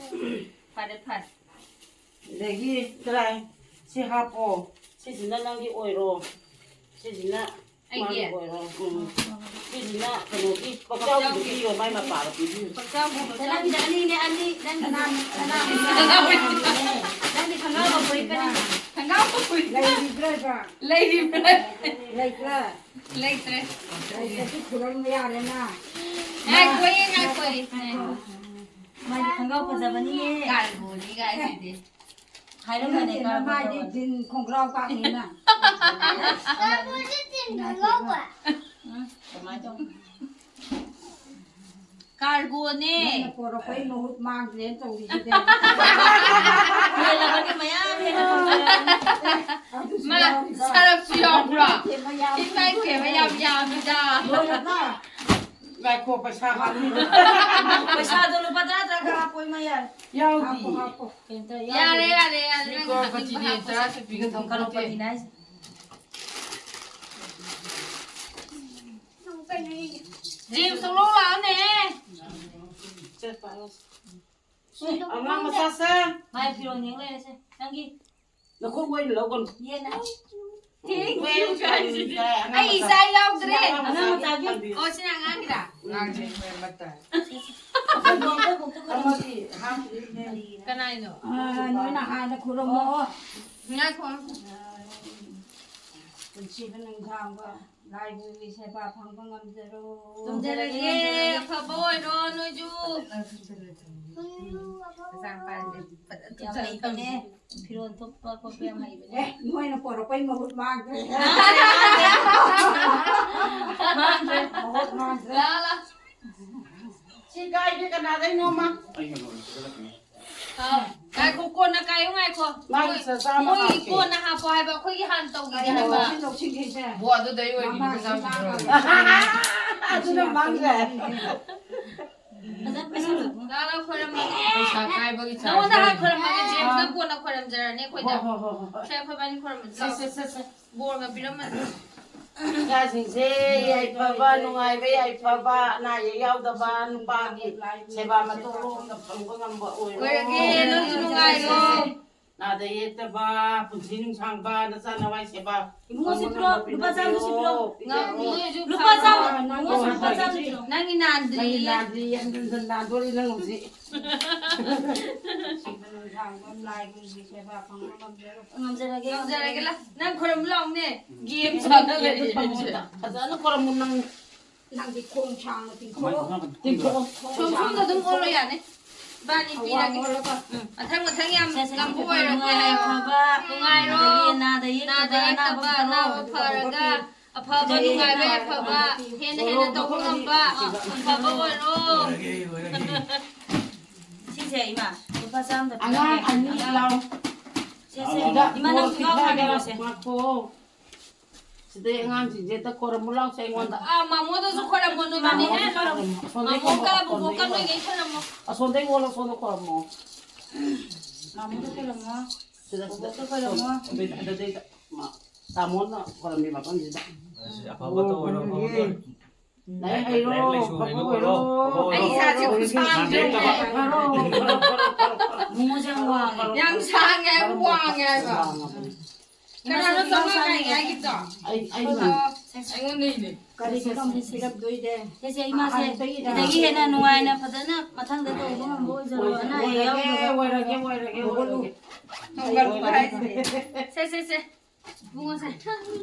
ꯐꯔꯦ, ꯐꯔꯦ꯫ ꯑꯗꯒꯤ ꯇꯔꯥꯏ, ꯁꯤ ꯍꯥꯞꯄꯣ꯫ ꯁꯤꯁꯤꯅ ꯅꯪꯒꯤ ꯑꯣꯏꯔꯣ꯫ ꯁꯤꯁꯤꯅ ꯑꯩꯒꯤ? ꯃꯥꯒꯤ ꯑꯣꯏꯔꯣ꯫ ꯎꯝ꯫ ꯁꯤꯁꯤꯅ ꯀꯩꯅꯣꯒꯤ ꯄꯛꯆꯥꯎꯒꯤꯗꯣ ꯄꯤꯕꯤꯌꯣ, ꯃꯥꯏ ꯃꯄꯥꯗꯣ ꯄꯤꯕꯤꯌꯨ꯫ ꯄꯛꯆꯥꯎꯒꯤꯗꯣ ꯅꯪꯒꯤꯗ ꯑꯅꯤꯅꯦ, ꯑꯅꯤ꯫ ꯅꯪꯒꯤ ꯁꯅꯥ-, ꯁꯅꯥ-, ꯅꯪꯗꯤ ꯈꯪꯒꯥꯎꯒ ꯐꯨꯔꯤꯠꯀꯅꯤ꯫ ꯈꯪꯒꯥꯎꯒ ꯐꯨꯔꯤꯠꯀ꯫ ꯂꯩꯔꯤꯕ꯭ꯔꯥ? ꯂꯩꯔꯤꯕ꯭ꯔꯥ? ꯂꯩꯇ꯭ꯔꯦ꯫ ꯂꯩꯇ꯭ꯔꯦ꯫ ꯂꯩꯇ꯭ꯔꯗꯤ ꯐꯨꯔꯝꯕ ꯌꯥꯔꯦꯅ꯫ ꯉꯥꯏꯈꯣꯌꯦ, ꯉꯥꯏꯈꯣꯌꯦ꯫ ꯃꯥꯗꯤ ꯈꯪꯒꯥꯎ ꯐꯖꯕꯅꯤꯅꯦ꯫ ꯀꯥꯔꯒꯣꯅꯤ ꯀꯥꯏꯁꯤꯗꯤ꯫ ꯍꯥꯏꯔꯝꯕꯅꯦ, ꯅꯪꯒꯤ ꯀꯥꯔꯒꯣ ꯅꯃꯥꯏꯗꯤ ꯇꯧꯕ꯫ ꯖꯤꯟ ꯈꯣꯡꯒ꯭ꯔꯥꯎ ꯀꯥꯛꯅꯤꯅ꯫ ꯀꯥꯔꯒꯣꯁꯦ ꯖꯤꯟ ꯈꯣꯡꯒ꯭ꯔꯥꯎ ꯀꯥꯛ꯫ ꯎꯝ, ꯀꯃꯥꯏ ꯇꯧꯅꯤ? ꯀꯥꯔꯒꯣꯅꯦ꯫ ꯅꯪꯅ ꯄꯣꯔꯛꯄꯩ ꯃꯍꯨꯠ ꯃꯥꯡꯈ꯭ꯔꯦꯅ ꯇꯧꯔꯤꯁꯤꯗꯤ꯫ ꯍꯦꯜꯂꯕꯅꯤ, ꯃꯌꯥꯝ ꯍꯦꯜꯂꯕꯅꯤ꯫ ꯑꯗꯨꯁꯨ ꯃꯥ ꯌꯥꯎꯔꯤꯕ꯫ ꯁꯔꯞꯁꯨ ꯌꯥꯎꯕ꯭ꯔꯣ? ꯏꯃꯥꯏ ꯄꯦꯝꯃ, ꯌꯥꯝ ꯌꯥꯝꯃꯤꯗ꯫ ꯂꯣꯏꯔꯕ? ꯉꯥꯏꯈꯣ, ꯄꯩꯁꯥ ꯍꯥꯞꯅꯤꯡꯕ꯫ ꯄꯩꯁꯥꯗꯣ ꯂꯨꯄꯥ ꯇꯔꯥ ꯇꯔꯥ ꯈꯛ ꯍꯥꯞꯄꯣ, ꯏꯃꯥ, ꯌꯥꯔꯦ꯫ ꯌꯥꯎꯗꯤ꯫ ꯍꯥꯞꯄꯣ, ꯍꯥꯞꯄꯣ꯫ ꯀꯩꯝꯇ ꯌꯥꯔꯦ, ꯌꯥꯎꯗꯦ꯫ ꯌꯥꯔꯦ, ꯌꯥꯔꯦ, ꯁꯤ ꯅꯪ ꯀ꯭ꯔꯣꯔꯄꯇꯤꯅꯦ, ꯍꯥꯞꯅꯤꯡꯕ ꯇꯔꯥ ꯁꯨꯄꯤꯒ ꯊꯝꯄꯣꯠꯇꯦ꯫ ꯀ꯭ꯔꯣꯔꯄꯇꯤꯅꯦ ꯍꯥꯏꯁꯦ꯫ ꯅꯪ ꯀꯩꯅꯣ ꯌꯦꯡꯒꯦ꯫ ꯖꯦꯝꯁ ꯊꯣꯛꯂꯛꯑꯣ ꯂꯥꯛꯑꯣꯅꯦ꯫ ꯑꯉꯥꯡ ꯃꯆꯥꯁꯦ꯫ ꯃꯥꯏ ꯐꯤꯔꯣꯟ ꯌꯦꯡ ꯂꯩꯔꯁꯦ꯫ ꯅꯪꯒꯤ ꯅꯈꯣꯡ ꯑꯣꯏꯅ ꯂꯧꯒꯅꯨ꯫ ꯌꯦꯟꯅ꯫ ꯊꯦꯡ ꯊꯦꯡ ꯀꯥꯏꯁꯤꯗꯤ꯫ ꯑꯉꯥꯡ ꯑꯩ ꯃꯆꯥ꯫ ꯏꯆꯥ ꯌꯥꯎꯗ꯭ꯔꯦ꯫ ꯑꯉꯥꯡ ꯃꯆꯥꯒꯤ꯫ ꯑꯣ, ꯁꯤꯅ ꯑꯉꯥꯡꯒꯤꯔꯥ? ꯑꯉꯥꯡꯁꯦ ꯃꯣꯏ ꯑꯃꯠꯇ꯫ ꯑꯃꯗꯤ ꯍꯥꯞꯈꯤꯕꯅꯦ꯫ ꯀꯅꯥꯏꯅꯣ? ꯑꯥ, ꯅꯣꯏꯅ ꯍꯥꯟꯅ ꯈꯨꯔꯨꯝꯃꯣ꯫ ꯉꯥꯏꯈꯣ꯫ ꯄꯨꯟꯁꯤꯗ ꯅꯨꯡꯁꯥꯡꯕ ꯂꯥꯏꯒꯤ ꯁꯦꯕꯥ ꯐꯪꯕ ꯉꯝꯖꯔꯣ꯫ ꯉꯝꯖꯔꯒꯦ, ꯉꯝꯖꯔꯒꯦ꯫ ꯑꯐꯕ ꯑꯣꯏꯔꯣ ꯅꯣꯏꯁꯨ꯫ ꯌꯥꯝ ꯍꯩꯕꯅꯦ꯫ ꯐꯤꯔꯣꯜ ꯊꯣꯛꯄ ꯈꯣꯠꯄ ꯌꯥꯝ ꯍꯩꯕꯅꯦ꯫ ꯑꯦ, ꯅꯣꯏꯅ ꯄꯣꯔꯛꯄꯩ ꯃꯍꯨꯠ ꯃꯥꯡꯈ꯭ꯔꯦ꯫ ꯃꯥꯡꯈ꯭ꯔꯦ꯫ ꯃꯍꯨꯠ ꯃꯥꯡꯈ꯭ꯔꯦ꯫ ꯂꯥ, ꯂꯥ꯫ ꯁꯤ ꯀꯥꯏꯗꯦ, ꯀꯅꯥꯗꯩꯅꯣꯃ꯫ ꯑꯥ, ꯉꯥꯏꯈꯣ, ꯀꯣꯟꯅ ꯀꯥꯏꯌꯨ, ꯉꯥꯏꯈꯣ꯫ ꯃꯥꯒꯤ ꯃꯣꯏ, ꯆꯥ-, ꯆꯥꯝꯃ ꯃꯣꯏꯒꯤ ꯍꯥꯞꯀꯦ꯫ ꯀꯣꯟꯅ ꯍꯥꯞꯄꯣ ꯍꯥꯏꯕ, ꯑꯩꯈꯣꯏꯒꯤ ꯍꯥꯟꯅ ꯇꯧꯈꯤꯒꯦ ꯍꯥꯏꯕ꯫ ꯁꯤ ꯂꯧꯁꯤꯟꯈꯤꯁꯦ꯫ ꯕꯣ, ꯑꯗꯨꯗꯩ ꯑꯣꯏꯕꯤꯅꯤ, ꯃꯃꯥ ꯄꯩꯁꯥ ꯁꯤ ꯃꯥꯡꯈ꯭ꯔꯦ꯫ ꯑꯗꯨꯅ ꯃꯥꯡꯈ꯭ꯔꯦ꯫ ꯐꯖꯅ ꯄꯩꯁꯥ ꯂꯣꯏ꯫ ꯂꯥꯛꯑꯣ, ꯈꯣꯏꯔꯝꯃꯒꯦ꯫ ꯄꯩꯁꯥ ꯀꯥꯏꯕꯒꯤ ꯅꯉꯣꯟꯗ ꯍꯥꯟꯅ ꯆꯥꯔꯖ ꯈꯣꯏꯔꯝꯃꯒꯦ, ꯖꯦꯝꯁꯅ ꯑꯥ꯫ ꯀꯣꯟꯅ ꯈꯣꯏꯔꯝꯖꯔꯅꯤ ꯑꯩꯈꯣꯏꯗ꯫ ꯍꯣꯏ, ꯍꯣꯏ, ꯍꯣꯏ, ꯍꯣꯏ꯫ ꯁꯦ, ꯑꯩꯈꯣꯏꯕꯥꯅꯤ ꯈꯣꯏꯔꯝꯃꯁꯤ, ꯁꯦ, ꯂꯥꯛꯑꯣ꯫ ꯁꯦ, ꯁꯦ, ꯁꯦ꯫ ꯕꯣꯔꯒ ꯄꯤꯔꯝꯃꯅꯤ꯫ ꯏꯆꯥꯁꯤꯡꯁꯦ ꯌꯥꯏꯐꯕ, ꯅꯨꯡꯉꯥꯏꯕ, ꯌꯥꯏꯐꯕ, ꯑꯅꯥ ꯑꯌꯦꯛ ꯌꯥꯎꯗꯕ, ꯅꯨꯄꯥꯒꯤ ꯁꯦꯕꯥ ꯃꯇꯧꯔꯣꯝꯗ ꯐꯪꯕ ꯉꯝꯕ ꯑꯣꯏꯔꯣ꯫ ꯑꯣꯏꯔꯒꯦ, ꯅꯪꯁꯨ ꯅꯨꯡꯉꯥꯏꯔꯣ꯫ ꯅꯥꯗ ꯌꯦꯛꯇꯕ, ꯄꯨꯟꯁꯤ ꯅꯨꯡꯁꯥꯡꯕ, ꯅꯆꯥ ꯅꯋꯥꯏ ꯁꯦꯕꯥ ꯏꯕꯨꯡꯉꯣ, ꯁꯤ ꯐꯪꯕ ꯄꯤꯔꯛꯑꯣ, ꯉꯝꯕ ꯂꯨꯄꯥ ꯆꯥꯝꯃꯗꯨ ꯁꯤ ꯄꯤꯔꯛꯑꯣ꯫ ꯄꯤꯔꯛꯑꯣ꯫ ꯅꯣꯏꯁꯨ ꯂꯨꯄꯥ ꯐꯪꯕ ꯆꯥꯝꯃ, ꯏꯕꯨꯡꯉꯣ, ꯁꯤ ꯂꯨꯄꯥ ꯆꯥꯝꯃ ꯄꯤꯔꯛꯑꯣ꯫ ꯅꯪꯒꯤ ꯅꯥꯟꯗ꯭ꯔꯤꯌꯦ꯫ ꯅꯪꯒꯤ ꯅꯥꯟꯗ꯭ꯔꯤ, ꯍꯟꯖꯤꯟ ꯍꯟꯖꯤꯟ ꯅꯥꯟꯗꯣꯔꯤ ꯅꯪ ꯍꯧꯖꯤꯛ꯫ ꯄꯨꯟꯁꯤꯗ ꯅꯨꯡꯁꯥꯡꯕ ꯂꯥꯏꯒꯤ ꯁꯦꯕꯥ ꯐꯪꯕ ꯉꯝꯖꯔꯣ꯫ ꯉꯝꯖꯔꯒꯦ, ꯉꯝꯖꯔꯒꯦ, ꯉꯝꯖꯔꯒꯦ꯫ ꯂꯥ-, ꯅꯪ ꯈꯣꯏꯔꯝꯕ ꯂꯥꯛꯑꯣꯅꯦ꯫ ꯒꯦꯝ ꯁꯥꯟꯅ ꯂꯩꯔꯦ꯫ ꯐꯖꯅ ꯈꯣꯏꯔꯝꯃꯨ ꯅꯪ꯫ ꯅꯪꯗꯤ ꯈꯣꯡ ꯁꯥꯡꯅ ꯇꯤꯡꯊꯣꯛꯑꯣ꯫ ꯇꯤꯡꯊꯣꯛꯑꯣ꯫ ꯁꯣꯝ, ꯁꯣꯝꯗ ꯑꯗꯨꯝ ꯑꯣꯜꯂꯣ ꯌꯥꯅꯤ꯫ ꯏꯕꯥꯅꯤ ꯑꯋꯥꯡ ꯄꯤꯔꯒꯦ꯫ ꯑꯣꯜꯂꯒ꯫ ꯎꯝ꯫ ꯃꯊꯪ ꯃꯊꯪ ꯌꯥꯝ ꯁꯦ, ꯁꯦ, ꯉꯝꯕ ꯁꯦ, ꯑꯣꯏꯔꯒꯦ ꯍꯥꯏꯌꯣ꯫ ꯅꯨꯡꯉꯥꯏ ꯐꯕ, ꯅꯨꯡꯉꯥꯏꯔꯣ꯫ ꯑꯗꯒꯤ ꯅꯥꯗ ꯅꯥꯗ ꯌꯦꯛꯇꯕ ꯌꯦꯛꯇꯕ, ꯑꯅꯥꯕ ꯑꯅꯥꯕ ꯐꯔꯒ꯫ ꯐꯔꯒ꯫ ꯑꯐꯕ, ꯅꯨꯡꯉꯥꯏꯕ, ꯌꯥꯏꯐꯕ, ꯍꯦꯟꯅ ꯍꯦꯟꯅ ꯇꯧꯕ ꯉꯝꯕ ꯑꯐꯕ ꯑꯣꯏꯔꯣ꯫ ꯁꯤꯁꯦ ꯏꯃꯥ, ꯂꯨꯄꯥ ꯆꯥꯝꯗ ꯑꯉꯥꯡ ꯄꯤꯔꯝꯒꯦ꯫ ꯑꯅꯤ ꯂꯥꯎ꯫ ꯁꯦ, ꯁꯦ, ꯁꯤꯗ ꯏꯃꯥ, ꯅꯪ ꯕꯣꯔ ꯈꯣꯡꯒ꯭ꯔꯥꯎ ꯄꯤꯊꯔꯒ ꯁꯥꯕꯤꯔꯣꯁꯦ꯫ ꯉꯥꯏꯈꯣ꯫ ꯁꯤꯗꯩ ꯑꯉꯥꯡꯁꯤꯡꯁꯦ ꯍꯦꯛꯇ ꯈꯣꯏꯔꯝꯃꯨ ꯂꯥꯎꯁꯦ ꯑꯩꯉꯣꯟꯗ꯫ ꯑꯥ, ꯃꯥꯃꯣꯗꯁꯨ ꯈꯣꯏꯔꯝꯃꯣ ꯅꯣꯏꯕꯥꯅꯤ꯫ ꯃꯥꯃꯣꯗꯁꯨ ꯈꯣꯏꯔꯝꯃꯣ꯫ ꯑꯁꯣꯝꯗꯩ ꯃꯥꯃꯣꯒ ꯈꯣꯏꯔꯝꯃꯣ, ꯕꯨꯕꯣꯛꯀ ꯑꯁꯣꯝꯗꯩ ꯅꯣꯏꯒꯩ ꯈꯣꯏꯔꯝꯃꯣ꯫ ꯑꯁꯣꯝꯗꯩ ꯑꯣꯜꯂꯣ, ꯑꯁꯣꯝꯗ ꯈꯣꯏꯔꯝꯃꯣ꯫ ꯃꯥꯃꯣꯗ ꯈꯣꯏꯔꯝꯃꯣ꯫ ꯁꯤꯗ, ꯁꯤꯗ꯫ ꯕꯨꯕꯣꯛꯇ ꯈꯣꯏꯔꯝꯃꯣ꯫ ꯑꯗꯨꯗꯩꯗ, ꯑꯗꯨꯗꯩꯗ꯫ ꯃꯥ-, ꯇꯥꯃꯣꯅ ꯈꯣꯏꯔꯝꯃꯤ ꯃꯐꯝꯁꯤꯗ꯫ ꯑꯁ, ꯑꯐꯕ ꯇꯧ, ꯑꯐꯕ ꯇꯧ꯫ ꯂꯥꯏꯔꯤꯛ ꯍꯩꯔꯣ, ꯂꯥꯏꯔꯤꯛ ꯂꯥꯏꯁꯨ ꯑꯐꯕ ꯍꯩꯕ ꯑꯣꯏꯔꯣ, ꯑꯣꯏꯔꯣ꯫ ꯑꯐꯕ ꯑꯩ ꯑꯣꯏꯔꯣ꯫ ꯏꯁꯥꯁꯦ ꯈꯨꯁꯥꯡꯁꯦ ꯌꯦꯡꯉꯣ꯫ ꯐꯔꯣ, ꯐꯔꯣ, ꯐꯔꯣ, ꯐꯔꯣ꯫ ꯃꯣꯃꯣꯁꯦ ꯌꯥꯝ ꯋꯥꯡꯉꯦ꯫ ꯌꯥꯝ ꯁꯥꯡꯉꯦ ꯍꯥꯏꯕ, ꯋꯥꯡꯉꯦ ꯍꯥꯏꯕ꯫ ꯋꯥꯡꯉꯕꯅꯤ꯫ ꯀꯅꯥꯅꯣ ꯆꯥꯝꯃꯉꯥ ꯀꯥꯏ ꯍꯥꯏꯈꯤꯕꯗꯣ? ꯑꯩ, ꯑꯩꯅ꯫ ꯑꯣ, ꯑꯩꯉꯣꯟꯗꯩꯅꯦ꯫ ꯀꯔꯤ ꯀꯔꯝꯕ ꯁꯤꯔꯞꯇꯣꯏꯗꯦ? ꯁꯦ, ꯁꯦ, ꯏꯃꯥꯁꯦ, ꯑꯍꯥꯟꯕꯗꯒꯤꯗ꯫ ꯁꯤꯗꯒꯤ ꯍꯦꯟꯅ ꯅꯨꯡꯉꯥꯏꯅ ꯐꯖꯅ ꯃꯊꯪꯗ ꯇꯧꯕ ꯉꯝꯕ ꯑꯣꯏꯖꯔꯣ, ꯑꯅꯥ ꯑꯌꯦꯛ ꯑꯣꯏꯔꯒꯦ, ꯌꯥꯎꯗꯕ꯫ ꯑꯣꯏꯔꯒꯦ, ꯑꯣꯏꯔꯒꯦ, ꯑꯣꯏꯔꯒꯦ꯫ ꯊꯣꯡꯒꯠꯂꯨ ꯍꯥꯏꯁꯤꯅꯦ꯫ ꯁꯦ, ꯁꯦ, ꯁꯦ꯫ ꯏꯕꯨꯡꯉꯣꯁꯦ꯫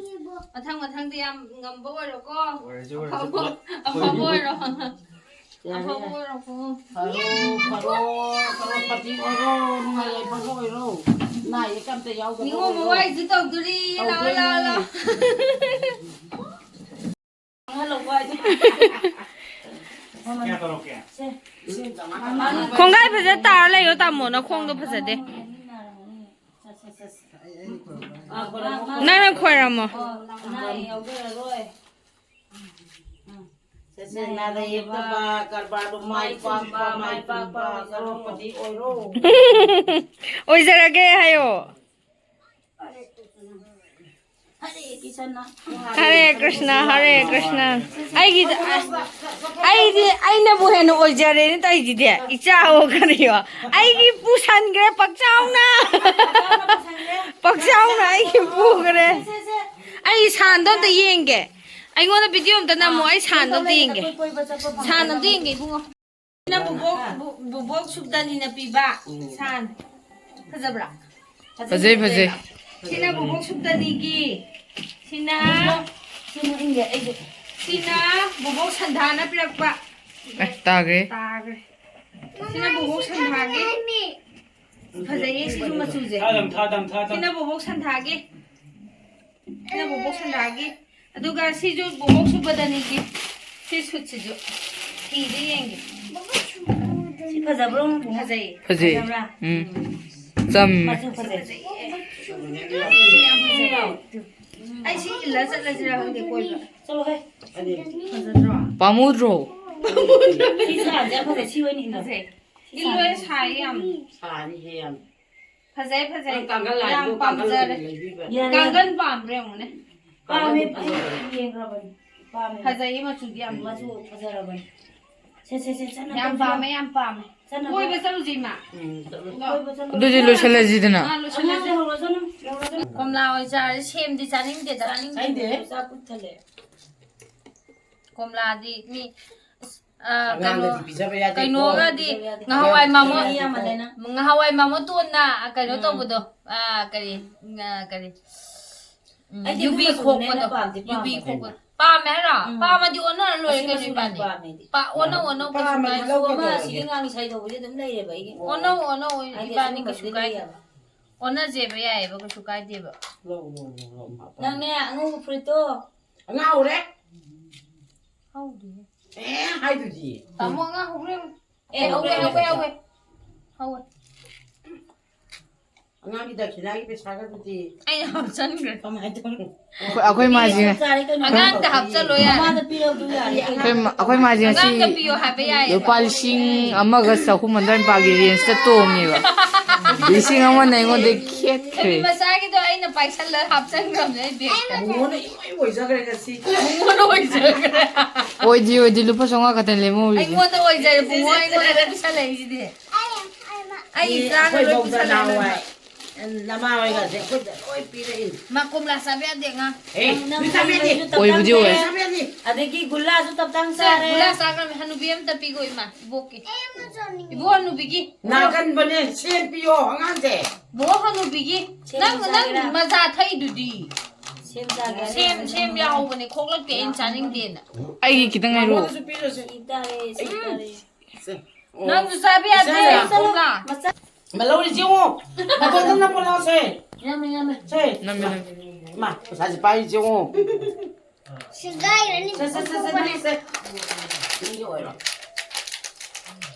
ꯃꯊꯪ ꯃꯊꯪꯗꯤ ꯌꯥꯝ ꯉꯝꯕ ꯑꯣꯏꯔꯣꯀꯣ꯫ ꯑꯣꯏꯔꯁꯤ, ꯑꯣꯏꯔꯁꯤ꯫ ꯑꯐꯕ, ꯑꯐꯕ ꯑꯣꯏꯔꯣ꯫ ꯌꯥꯔꯦ, ꯑꯐꯕ ꯌꯥꯔꯦ꯫ ꯑꯣꯏꯔꯣꯀꯣ꯫ ꯐꯔꯣ, ꯐꯔꯣ, ꯀꯔꯣꯔꯄꯇꯤ ꯑꯣꯏꯔꯣ, ꯅꯨꯡꯉꯥꯏ ꯌꯥꯏꯐꯕ ꯑꯣꯏꯔꯣ꯫ ꯑꯅꯥ ꯑꯌꯦꯛ ꯑꯝꯇ ꯌꯥꯎꯗꯕ ꯅꯤꯉꯣꯜ ꯑꯣꯏꯔꯣ꯫ ꯃꯋꯥꯏꯁꯨ ꯇꯧꯗꯣꯔꯤ, ꯂꯥꯛꯑꯣ, ꯇꯧꯗꯣꯏꯅꯦ꯫ ꯂꯥꯛꯑꯣ, ꯂꯥꯛꯑꯣ꯫ ꯈꯣꯡꯒꯥꯏ ꯐꯖ ꯇꯥꯔ ꯂꯩꯌꯣ, ꯇꯥꯃꯣ, ꯅꯈꯣꯡꯗꯣ ꯐꯖꯗꯦ꯫ ꯅꯪꯅ ꯈꯣꯏꯔꯝꯃꯣ꯫ ꯁꯦ, ꯁꯦ, ꯅꯥꯗ ꯌꯦꯛꯇꯕ, ꯀꯔꯕꯥꯔꯗꯣ ꯃꯥꯏ ꯄꯥꯛꯄ, ꯃꯥꯏ ꯄꯥꯛꯄ, ꯀꯔꯣꯔꯄꯇꯤ ꯑꯣꯏꯔꯣ꯫ ꯑꯣꯏꯖꯔꯒꯦ ꯍꯥꯏꯌꯣ꯫ ꯍꯔꯦ ꯀ꯭ꯔꯤꯁꯅ, ꯍꯔꯦ ꯀ꯭ꯔꯤꯁꯅ꯫ ꯑꯩꯒꯤꯗ, ꯑꯩꯗꯤ, ꯑꯩꯅꯕꯨ ꯍꯦꯟꯅ ꯑꯣꯏꯖꯔꯦꯅ ꯇꯧꯔꯤꯁꯤꯗꯤ꯫ ꯏꯆꯥꯑꯣ ꯀꯔꯤꯑꯣ꯫ ꯑꯩꯒꯤ ꯄꯨꯁꯟꯈ꯭ꯔꯦ ꯄꯛꯆꯥꯎꯅ꯫ ꯄꯛꯆꯥꯎꯅ ꯑꯩꯒꯤ ꯄꯨꯈ꯭ꯔꯦ꯫ ꯑꯩ ꯁꯥꯟꯗꯣ ꯑꯝꯇ ꯌꯦꯡꯒꯦ꯫ ꯑꯩꯉꯣꯟꯗ ꯚꯤꯗꯤꯑꯣ ꯑꯝꯇ ꯅꯝꯃꯣ, ꯑꯩ ꯁꯥꯟꯗꯣ ꯑꯝꯇ ꯌꯦꯡꯒꯦ꯫ ꯁꯥꯟ ꯑꯝꯇ ꯌꯦꯡꯒꯦ, ꯏꯕꯨꯡꯉꯣ꯫ ꯁꯤꯅ ꯕꯨꯕꯣꯛ, ꯕꯨ-, ꯕꯨꯕꯣꯛ ꯁꯨꯞꯇꯅꯤꯅ ꯄꯤꯕ ꯁꯥꯟ꯫ ꯐꯖꯕ꯭ꯔꯥ? ꯐꯖꯩ, ꯐꯖꯩ꯫ ꯁꯤꯅ ꯕꯨꯕꯣꯛ ꯁꯨꯞꯇꯅꯤꯒꯤ꯫ ꯁꯤꯅ, ꯁꯤꯅ ꯕꯨꯕꯣꯛ ꯁꯟꯙꯥꯅ ꯄꯤꯔꯛꯄ꯫ ꯑꯦ, ꯇꯥꯈ꯭ꯔꯦ꯫ ꯇꯥꯈ꯭ꯔꯦ꯫ ꯁꯤꯅ ꯕꯨꯕꯣꯛ ꯁꯟꯙꯥꯒꯤ꯫ ꯐꯖꯩꯌꯦ ꯁꯤꯁꯨ ꯃꯆꯨꯁꯦ꯫ ꯊꯥꯗꯝ, ꯊꯥꯗꯝ, ꯊꯥꯗꯝ꯫ ꯁꯤꯅ ꯕꯨꯕꯣꯛ ꯁꯟꯙꯥꯒꯤ꯫ ꯁꯤꯅ ꯕꯨꯕꯣꯛ ꯁꯟꯙꯥꯒꯤ꯫ ꯑꯗꯨꯒ ꯁꯤꯁꯨ ꯕꯨꯕꯣꯛ ꯁꯨꯞꯇꯅꯤꯒꯤ꯫ ꯁꯤ ꯁꯨꯠꯁꯤꯁꯨ꯫ ꯐꯤꯁꯦ ꯌꯦꯡꯒꯦ꯫ ꯁꯤ ꯐꯖꯕ꯭ꯔꯣ, ꯕꯨꯕꯣꯛ? ꯐꯖꯩ꯫ ꯐꯖꯩ꯫ ꯐꯖꯕ꯭ꯔꯥ? ꯎꯝ꯫ ꯆꯝꯃꯦ꯫ ꯃꯆꯨ ꯐꯖꯩ꯫ ꯐꯖꯩꯌꯦ꯫ ꯁꯤ ꯌꯥꯝ ꯐꯖꯩ꯫ ꯑꯩ ꯁꯤ ꯏꯜꯂ ꯆꯠꯂꯁꯤꯔꯥ ꯈꯪꯗꯦ ꯀꯣꯏꯕ꯫ ꯆꯠꯂꯣꯍꯦ꯫ ꯐꯖꯗ꯭ꯔꯣ? ꯄꯥꯝꯃꯨꯗ꯭ꯔꯣ? ꯁꯤ ꯁꯥꯁꯦ ꯌꯥꯝ ꯐꯖꯩ꯫ ꯁꯤ ꯑꯣꯏꯅ ꯏꯜꯂꯣ꯫ ꯐꯖꯩ꯫ ꯏꯜꯂꯣꯍꯦ, ꯁꯥꯏ ꯌꯥꯝ꯫ ꯁꯥꯅꯤꯍꯦ ꯌꯥꯝ꯫ ꯐꯖꯩ, ꯐꯖꯩ꯫ ꯅꯪ ꯀꯥꯡꯒꯜ ꯌꯥꯝ ꯂꯥꯏꯕꯗꯣ ꯀꯥꯡꯒꯜ ꯄꯥꯝꯖꯔꯦ꯫ ꯂꯩꯕꯤꯕ꯫ ꯌꯥꯔꯦ꯫ ꯀꯥꯡꯒꯜ ꯄꯥꯝꯕ꯭ꯔꯥ ꯌꯦꯡꯉꯨꯅꯦ꯫ ꯄꯥꯝꯃꯦ, ꯑꯩ ꯌꯦꯡꯈ꯭ꯔꯕꯅꯤ꯫ ꯐꯖꯩꯌꯦ ꯃꯆꯨꯗꯤ ꯌꯥꯝ꯫ ꯃꯆꯨ ꯐꯖꯔꯕꯅꯤ꯫ ꯁꯦ, ꯁꯦ, ꯁꯦ, ꯆꯠꯅ ꯌꯥꯝ ꯇꯧꯁꯤ꯫ ꯄꯥꯝꯃꯦ, ꯌꯥꯝ ꯄꯥꯝꯃꯦ꯫ ꯆꯠꯅ ꯀꯣꯏꯕ ꯇꯧꯁꯤ꯫ ꯆꯠꯂꯨꯁꯤ, ꯏꯃꯥ꯫ ꯎꯝ, ꯆꯠꯂꯨꯁꯤ꯫ ꯀꯣꯏꯕ ꯆꯠꯂꯨꯁꯤ꯫ ꯑꯗꯨꯗꯤ ꯂꯣꯏꯁꯤꯜꯂꯁꯤꯗꯅ꯫ ꯑꯥ, ꯂꯣꯏꯁꯤꯜꯂꯁꯤ꯫ ꯑꯉꯥꯡꯁꯦ ꯍꯧꯔꯁꯅꯨ, ꯍꯧꯔꯁꯅꯨ꯫ ꯀꯣꯝꯂꯥ ꯑꯣꯏ ꯆꯥꯔꯁꯤ, ꯁꯦꯝꯗꯤ ꯆꯥꯅꯤꯡꯗꯦꯗ꯫ ꯆꯥꯅꯤꯡꯗꯦ꯫ ꯆꯥ ꯀꯨꯠꯊꯜꯂꯦ꯫ ꯀꯣꯝꯂꯥꯗꯤ ꯃꯤ, ꯑꯁ, ꯑ, ꯑꯉꯥꯡꯗꯗꯤ ꯀꯩꯅꯣ, ꯄꯤꯖꯕ ꯌꯥꯗꯦꯀꯣ꯫ ꯀꯩꯅꯣꯒꯗꯤ ꯄꯤꯖꯕ ꯌꯥꯗꯦ꯫ ꯉꯍꯥꯋꯥꯏ ꯃꯥꯃꯣ, ꯃꯤ ꯌꯥꯝꯃꯜꯂꯦꯅ꯫ ꯉꯍꯥꯋꯥꯏ ꯃꯥꯃꯣ ꯇꯣꯟꯅ, ꯑ, ꯀꯩꯅꯣ ꯎꯝ꯫ ꯇꯧꯕꯗꯣ, ꯑ, ꯀꯔꯤ, ꯑ, ꯀꯔꯤ, ꯎꯝ, ꯑꯩꯗꯤ ꯌꯨꯕꯤ ꯑꯗꯨꯝꯕꯁꯨ ꯈꯣꯛꯄꯗꯣ꯫ ꯍꯦꯟꯅ ꯄꯥꯝꯗꯤ ꯌꯨꯕꯤ ꯄꯥꯝꯕ꯫ ꯈꯣꯛꯄꯗꯣ꯫ ꯄꯥꯝꯃꯦ ꯍꯥꯏꯔꯣ? ꯎꯝ꯫ ꯄꯥꯝꯃꯗꯤ ꯑꯣꯟꯅꯔ ꯂꯣꯏꯔꯦ ꯑꯁꯤ ꯀꯩꯅꯣ ꯃꯆꯨꯅ ꯏꯕꯥꯅꯤ꯫ ꯄꯥꯝꯃꯦ ꯑꯩꯗꯤ꯫ ꯄꯥ-, ꯑꯣꯟꯅꯧ, ꯑꯣꯟꯅꯧ, ꯄꯥꯝꯃꯗꯤ ꯀꯩꯁꯨ ꯀꯥꯏꯗꯦ꯫ ꯂꯧꯒꯦ ꯑꯃ ꯇꯧꯕꯅꯦ꯫ ꯑꯁꯤꯒꯤ ꯉꯥꯡ ꯏꯁꯩ ꯇꯧꯕꯁꯦ ꯑꯗꯨꯝ ꯂꯩꯔꯦꯕ ꯑꯩꯒꯤ꯫ ꯑꯣꯟꯅꯧ, ꯑꯣꯟꯅꯧ, ꯑꯩꯗꯤ ꯏꯕꯥꯅꯤ ꯑꯁꯤꯒꯨꯝꯕꯁꯤꯗꯤ ꯀꯩꯁꯨ ꯀꯥꯏꯗꯦ꯫ ꯂꯩꯌꯦꯕ꯫ ꯑꯣꯟꯅꯖꯦꯕ ꯌꯥꯏꯌꯦꯕ, ꯀꯩꯁꯨ ꯀꯥꯏꯗꯦꯕ꯫ ꯂꯧ, ꯂꯧ, ꯂꯧ, ꯂꯧ, ꯃꯥ ꯄꯥꯝꯃꯦ꯫ ꯅꯪꯅꯦ ꯑꯉꯧꯕ ꯐꯨꯔꯤꯠꯇꯣ꯫ ꯑꯉꯥꯡ ꯍꯧꯔꯦ꯫ ꯍꯧꯗꯦ꯫ ꯑꯦ, ꯍꯥꯏꯗꯨꯗꯤ꯫ ꯇꯥꯃꯣ ꯑꯉꯥꯡ ꯍꯧꯔꯦ꯫ ꯑꯦ, ꯍꯧꯋꯦ, ꯍꯧꯋꯦ, ꯍꯧꯋꯦ꯫ ꯍꯧꯋꯦ꯫ ꯑꯉꯥꯡꯒꯤ ꯗꯈꯤꯅꯥꯒꯤ ꯄꯩꯁꯥꯒꯗꯨꯗꯤ ꯑꯩꯅ ꯍꯥꯞꯆꯟꯈ꯭ꯔꯦ꯫ ꯀꯃꯥꯏꯅ ꯇꯧꯔꯤꯅꯣ? ꯑꯩꯈꯣꯏ, ꯑꯩꯈꯣꯏ ꯃꯥꯁꯤꯅ ꯆꯥꯔꯦ ꯀꯩꯅꯣ꯫ ꯑꯉꯥꯡꯗ ꯍꯥꯞꯆꯜꯂꯣ ꯌꯥꯔꯦ꯫ ꯃꯃꯥꯗ ꯄꯤꯔꯣ ꯑꯗꯨ ꯌꯥꯔꯦ꯫ ꯑꯩꯈꯣꯏ ꯃ-, ꯑꯩꯈꯣꯏ ꯃꯥꯁꯤꯅ ꯉꯁꯤ ꯑꯉꯥꯡꯗ ꯄꯤꯌꯣ ꯍꯥꯏꯕ ꯌꯥꯏꯌꯦꯕ꯫ ꯂꯨꯄꯥ ꯂꯤꯁꯤꯡ ꯑꯃꯒ ꯆꯍꯨꯝ ꯑꯗꯨꯋꯥꯏ ꯃꯄꯥꯒꯤ ꯔꯦꯟꯖꯇ ꯇꯣꯡꯉꯦꯕ꯫ ꯂꯤꯁꯤꯡ ꯑꯃꯅ ꯑꯩꯉꯣꯟꯗ ꯈꯦꯠꯈ꯭ꯔꯦ꯫ ꯅꯨꯄꯤ ꯃꯆꯥꯒꯤꯗꯣ ꯑꯩꯅ ꯄꯥꯏꯁꯜꯂ ꯍꯥꯞꯆꯟꯈ꯭ꯔꯕꯅꯦ ꯑꯩ ꯕꯦꯒꯇ꯫ ꯕꯨꯡꯉꯣꯅ ꯏꯃꯣꯏ ꯑꯣꯏꯖꯈ꯭ꯔꯦ ꯉꯁꯤ꯫ ꯕꯨꯡꯉꯣꯅ ꯑꯣꯏꯖꯈ꯭ꯔꯦ꯫ ꯑꯣꯏꯗꯤ ꯑꯣꯏꯗꯤ ꯂꯨꯄꯥ ꯆꯥꯝꯃꯉꯥ ꯈꯛꯇ ꯂꯦꯝꯍꯧꯔꯤꯁꯦ꯫ ꯑꯩꯉꯣꯟꯗ ꯑꯣꯏꯖꯔꯦ ꯕꯨꯡꯉꯣ, ꯑꯩꯉꯣꯟꯗ ꯄꯤꯁꯜꯂꯛꯏꯁꯤꯗꯤ꯫ ꯑꯩ ꯑꯦ, ꯏꯆꯥꯅ ꯂꯣꯏ ꯑꯩꯈꯣꯏꯐꯧꯗ ꯄꯤꯁꯜꯂꯛꯑꯦ ꯅꯍꯥꯟꯋꯥꯏ, ꯂꯣꯏꯅꯃꯛ꯫ ꯅꯃꯥ ꯍꯣꯏꯒꯁꯦ ꯑꯩꯈꯣꯏꯗ ꯂꯣꯏ ꯄꯤꯔꯛꯏ꯫ ꯃꯥ ꯀꯣꯝꯂꯥ ꯆꯥꯕ ꯌꯥꯗꯦ ꯑꯉꯥꯡ꯫ ꯑꯦ, ꯅꯪ ꯅꯣꯏ ꯆꯥꯕ ꯌꯥꯗꯦ꯫ ꯅꯪꯁꯨ ꯑꯣꯏꯕꯨꯗꯤ ꯑꯣꯏ꯫ ꯇꯞ ꯇꯥꯡ ꯆꯥꯔꯦ꯫ ꯑꯗꯒꯤ ꯒꯨꯂꯥꯁꯨ ꯇꯞ ꯇꯥꯡ ꯁꯦ, ꯆꯥꯔꯦ꯫ ꯒꯨꯂꯥ ꯆꯥꯈ꯭ꯔꯕꯅꯦ꯫ ꯍꯅꯨꯕꯤ ꯑꯃꯇ ꯄꯤꯈꯣ ꯏꯃꯥ, ꯏꯕꯣꯛꯀꯤ꯫ ꯏꯕꯣꯛ ꯍꯅꯨꯕꯤꯒꯤ꯫ ꯅꯥꯒꯟꯕꯅꯦ, ꯁꯦꯝ ꯄꯤꯌꯣ ꯑꯉꯥꯡꯁꯦ꯫ ꯕꯣꯛ ꯍꯅꯨꯕꯤꯒꯤ꯫ ꯁꯦꯝ ꯅꯪ, ꯅꯪ ꯆꯥꯒꯦꯔꯥ? ꯃꯖꯥ ꯊꯛꯏꯗꯨꯗꯤ꯫ ꯁꯦꯝ ꯆꯥꯒꯦꯔꯥ? ꯁꯦꯝ, ꯁꯦꯝ ꯌꯥꯍꯧꯕꯅꯦ, ꯈꯣꯛꯂꯛꯇꯦ ꯑꯩꯅ ꯆꯥꯅꯤꯡꯗꯦꯅ꯫ ꯑꯩꯒꯤ ꯈꯤꯇꯪ ꯍꯥꯏꯔꯛꯑꯣ꯫ ꯃꯉꯣꯟꯗꯁꯨ ꯄꯤꯔꯨꯁꯦ꯫ ꯁꯤ ꯇꯥꯔꯦ, ꯁꯤ ꯇꯥꯔꯦ꯫ ꯁꯦ꯫ ꯑꯣ꯫ ꯅꯪꯁꯨ ꯆꯥꯕ ꯌꯥꯗꯦ, ꯏꯆꯥꯅ꯫ ꯀꯣꯝꯂꯥ꯫ ꯃꯆꯥ꯫ ꯃꯂꯧꯔꯤꯁꯦ ꯌꯦꯡꯉꯣ꯫ ꯃꯇꯣꯟꯗ ꯅꯞꯄꯣ ꯂꯥꯎꯁꯦ꯫ ꯌꯥꯝꯃꯦ, ꯌꯥꯝꯃꯦ꯫ ꯁꯦ꯫ ꯅꯝꯃꯦ, ꯅꯝꯃꯦ꯫ ꯃꯥ, ꯄꯩꯁꯥꯁꯦ ꯄꯥꯏꯔꯤꯁꯦ ꯌꯦꯡꯉꯣ꯫ ꯁꯦ, ꯁꯦ, ꯁꯦ, ꯁꯦ, ꯅꯪꯒꯤꯁꯦ꯫ ꯅꯪꯒꯤ ꯑꯣꯏꯔꯣ꯫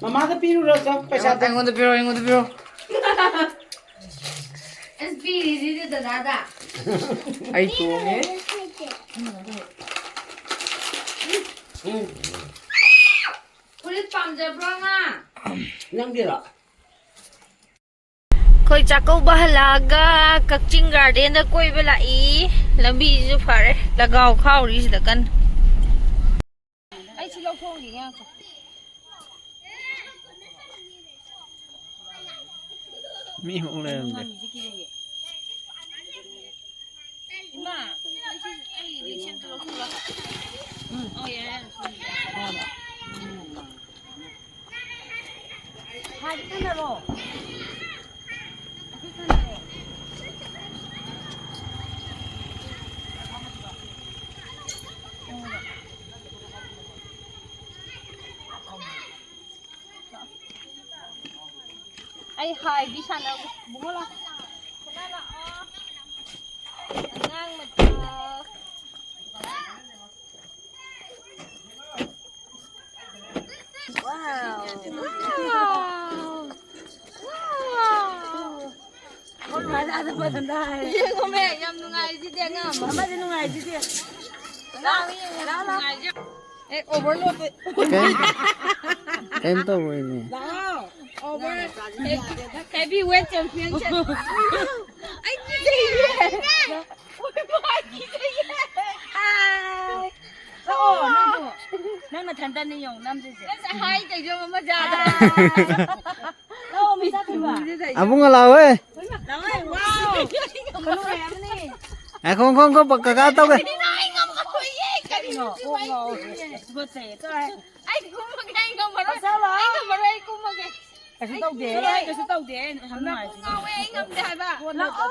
ꯃꯃꯥꯗ ꯄꯤꯔꯨꯔꯣ, ꯆꯣ, ꯄꯩꯁꯥꯗꯣ꯫ ꯑꯩꯉꯣꯟꯗ ꯄꯤꯔꯣ, ꯑꯩꯉꯣꯟꯗ ꯄꯤꯔꯣ꯫ ꯑꯁ, ꯄꯤꯔꯤꯁꯤꯗꯤ ꯗꯗꯥꯗ꯫ ꯑꯩ ꯇꯣꯡꯉꯦ꯫ ꯎꯝ꯫ ꯐꯨꯔꯤꯠ ꯄꯥꯝꯖꯕ꯭ꯔꯣ, ꯑꯉꯥꯡ? ꯅꯪꯒꯤꯔꯣ? ꯑꯩꯈꯣꯏ ꯆꯥꯛꯀꯧꯕ ꯍꯜꯂꯛꯑꯒ ꯀꯛꯆꯤꯡ ꯒꯥꯔꯗꯦꯟꯗ ꯀꯣꯏꯕ ꯂꯥꯛꯏ꯫ ꯂꯝꯕꯤꯁꯤꯁꯨ ꯐꯔꯦ, ꯂꯒꯥꯎ ꯈꯥꯎꯔꯤ ꯁꯤꯗ ꯀꯟꯅ꯫ ꯃꯤ ꯑꯃꯨꯛ ꯂꯩꯔꯝꯗꯦ꯫ ꯏꯃꯥ, ꯑꯩ ꯁꯤ, ꯑꯩ ꯂꯤꯛꯁꯟꯗꯨ ꯂꯧꯁꯤꯜꯂꯣ꯫ ꯎꯝ꯫ ꯑꯣ, ꯌꯥꯔꯦ, ꯌꯥꯔꯦ꯫ ꯍꯥꯏꯗꯤ ꯀꯟꯅꯔꯣ? ꯑꯩꯈꯣꯏ ꯀꯟꯅꯔꯣ? ꯑꯩ ꯍꯥꯏꯗꯤ ꯁꯥꯟꯅꯕ ꯕꯨꯡꯉꯣ ꯂꯥꯛꯑꯣ꯫ ꯁꯅꯥ ꯂꯥꯛꯑꯣ꯫ ꯑꯉꯥꯡ ꯃꯆꯥ꯫ Wow. Wow. Wow. ꯌꯦꯡꯉꯨꯃꯦ, ꯌꯥꯝ ꯅꯨꯡꯉꯥꯏꯁꯤꯗꯤ ꯑꯉꯥꯡ ꯑꯃ꯫ ꯑꯃꯗꯤ ꯅꯨꯡꯉꯥꯏꯁꯤꯗꯤ꯫ ꯑꯉꯥꯡ ꯑꯃ ꯌꯦꯡꯉꯨ, ꯂꯥꯛꯑꯣ, ꯂꯥꯛꯑꯣ꯫ ꯅꯨꯡꯉꯥꯏꯁꯤ꯫ ꯑꯦ, overload꯫ ꯀꯩꯝ, ꯀꯩꯝ ꯇꯧꯔꯣꯏꯅꯦ꯫ ꯂꯥꯛꯑꯣ꯫ Over heavy weight championship꯫ ꯑꯩ ꯀꯤꯖꯩꯌꯦ꯫ ꯑꯣꯏ, ꯃꯥ ꯀꯤꯖꯩꯌꯦ꯫ ꯑꯥꯏ꯫ ꯂꯥꯛꯑꯣ, ꯅꯪꯁꯨ꯫ ꯅꯪ ꯅꯊꯟꯇꯅꯤ ꯌꯦꯡꯉꯨ ꯅꯝꯗꯣꯏꯁꯦ꯫ ꯑꯁ, ꯍꯥꯏ ꯀꯩꯁꯨ ꯑꯃ ꯃꯖꯥꯗ꯫ ꯂꯥꯛꯑꯣ, ꯃꯤ ꯆꯥꯛ ꯊꯤꯕ꯫ ꯑꯕꯨꯡꯒ ꯂꯥꯛꯑꯣꯍꯦ꯫ ꯂꯥꯛꯑꯣꯍꯦ, wow꯫ ꯈꯨꯅꯨ ꯃꯌꯥꯝꯅꯤ꯫ ꯉꯥꯏꯈꯣ, ꯉꯥꯏꯈꯣ, ꯉꯥꯏꯈꯣ, ꯀꯀꯥ ꯇꯧꯒꯦ꯫ ꯀꯔꯤꯅꯣ? ꯑꯩ ꯉꯝꯃꯣꯏꯌꯦ꯫ ꯀꯔꯤꯅꯣ? ꯀꯣꯛ ꯉꯥꯎꯋꯦ꯫ ꯇꯨꯒꯠꯆꯩꯌꯦ꯫ ꯆꯠꯂꯣꯍꯦ꯫ ꯑꯩ ꯀꯨꯝꯃꯒꯦ, ꯑꯩ ꯉꯝꯃꯔꯣꯏ꯫ ꯆꯠꯂꯣ꯫ ꯑꯩ ꯉꯝꯃꯔꯣꯏ, ꯑꯩ ꯀꯨꯝꯃꯒꯦ꯫ ꯀꯩꯁꯨ ꯇꯧꯗꯦ꯫ ꯑꯩ ꯀꯩꯁꯨ ꯇꯧꯗꯦ꯫ ꯌꯥꯝ ꯅꯨꯡꯉꯥꯏ꯫ ꯀꯣꯛ ꯉꯥꯎꯋꯦ, ꯑꯩ ꯉꯝꯗꯦ ꯍꯥꯏꯕ꯫ ꯂꯥꯛꯑꯣ꯫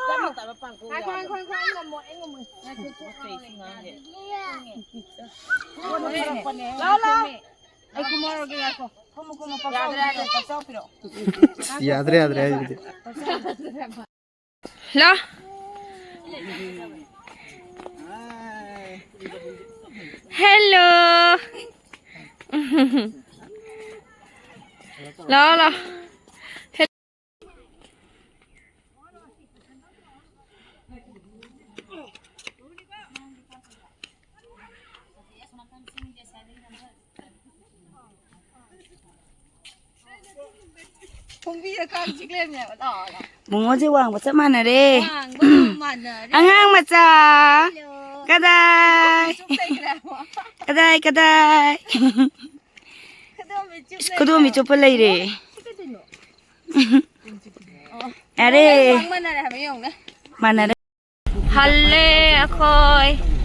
ꯉꯥꯏꯈꯣ, ꯉꯥꯏꯈꯣ, ꯉꯥꯏꯈꯣ, ꯑꯩ ꯉꯝꯃꯣꯏ, ꯑꯩ ꯉꯝꯃꯣꯏ꯫ ꯉꯥꯏꯈꯣ, ꯀꯣꯛ ꯉꯥꯎꯋꯦ꯫ ꯂꯥꯛꯑꯣ, ꯂꯥꯛꯑꯣ꯫ ꯑꯩ ꯀꯨꯝꯃꯔꯣꯏꯒꯦ, ꯉꯥꯏꯈꯣ꯫ ꯀꯨꯝꯃꯣ, ꯀꯨꯝꯃꯣ, ꯄꯥꯛꯆꯥꯎ ꯄꯤꯔꯛꯑꯣ, ꯄꯥꯛꯆꯥꯎ ꯄꯤꯔꯛꯑꯣ꯫ ꯌꯥꯗ꯭ꯔꯦ, ꯌꯥꯗ꯭ꯔꯦ, ꯑꯩꯒꯤꯗꯤ꯫ ꯄꯥꯛꯆꯥꯎ ꯄꯤꯔꯛꯑꯣ꯫ ꯍꯜꯂꯣ꯫ ꯍꯦꯜꯂꯣ꯫ ꯂꯥꯛꯑꯣ, ꯂꯥꯛꯑꯣ꯫ ꯈꯣꯡꯕꯤꯗ ꯀꯥꯡ ꯆꯤꯛ ꯂꯩꯔꯝꯃꯦꯕ꯫ ꯂꯥꯛꯑꯣ, ꯂꯥꯛꯑꯣ꯫ ꯕꯨꯡꯉꯣꯁꯦ ꯋꯥꯡꯕ ꯆꯞ ꯃꯥꯟꯅꯔꯦ꯫ ꯋꯥꯡꯕ ꯃꯥꯟꯅꯔꯦ꯫ ꯑꯉꯥꯡ ꯃꯆꯥ꯫ ꯍꯜꯂꯣ꯫ ꯀꯗꯥꯏ? ꯁꯨꯝ ꯂꯩꯈ꯭ꯔꯦ꯫ ꯀꯗꯥꯏ, ꯀꯗꯥꯏ? ꯏꯁ, ꯈꯨꯗꯣꯝꯕꯤ ꯆꯨꯞꯄ ꯂꯩꯔꯦ꯫ ꯌꯥꯔꯦ꯫ ꯃꯥꯟꯅꯔꯦ ꯍꯥꯏꯕ ꯌꯦꯡꯉꯨꯅꯦ꯫ ꯃꯥꯟꯅꯔꯦ꯫ ꯍꯜꯂꯦ ꯑꯩꯈꯣꯏ꯫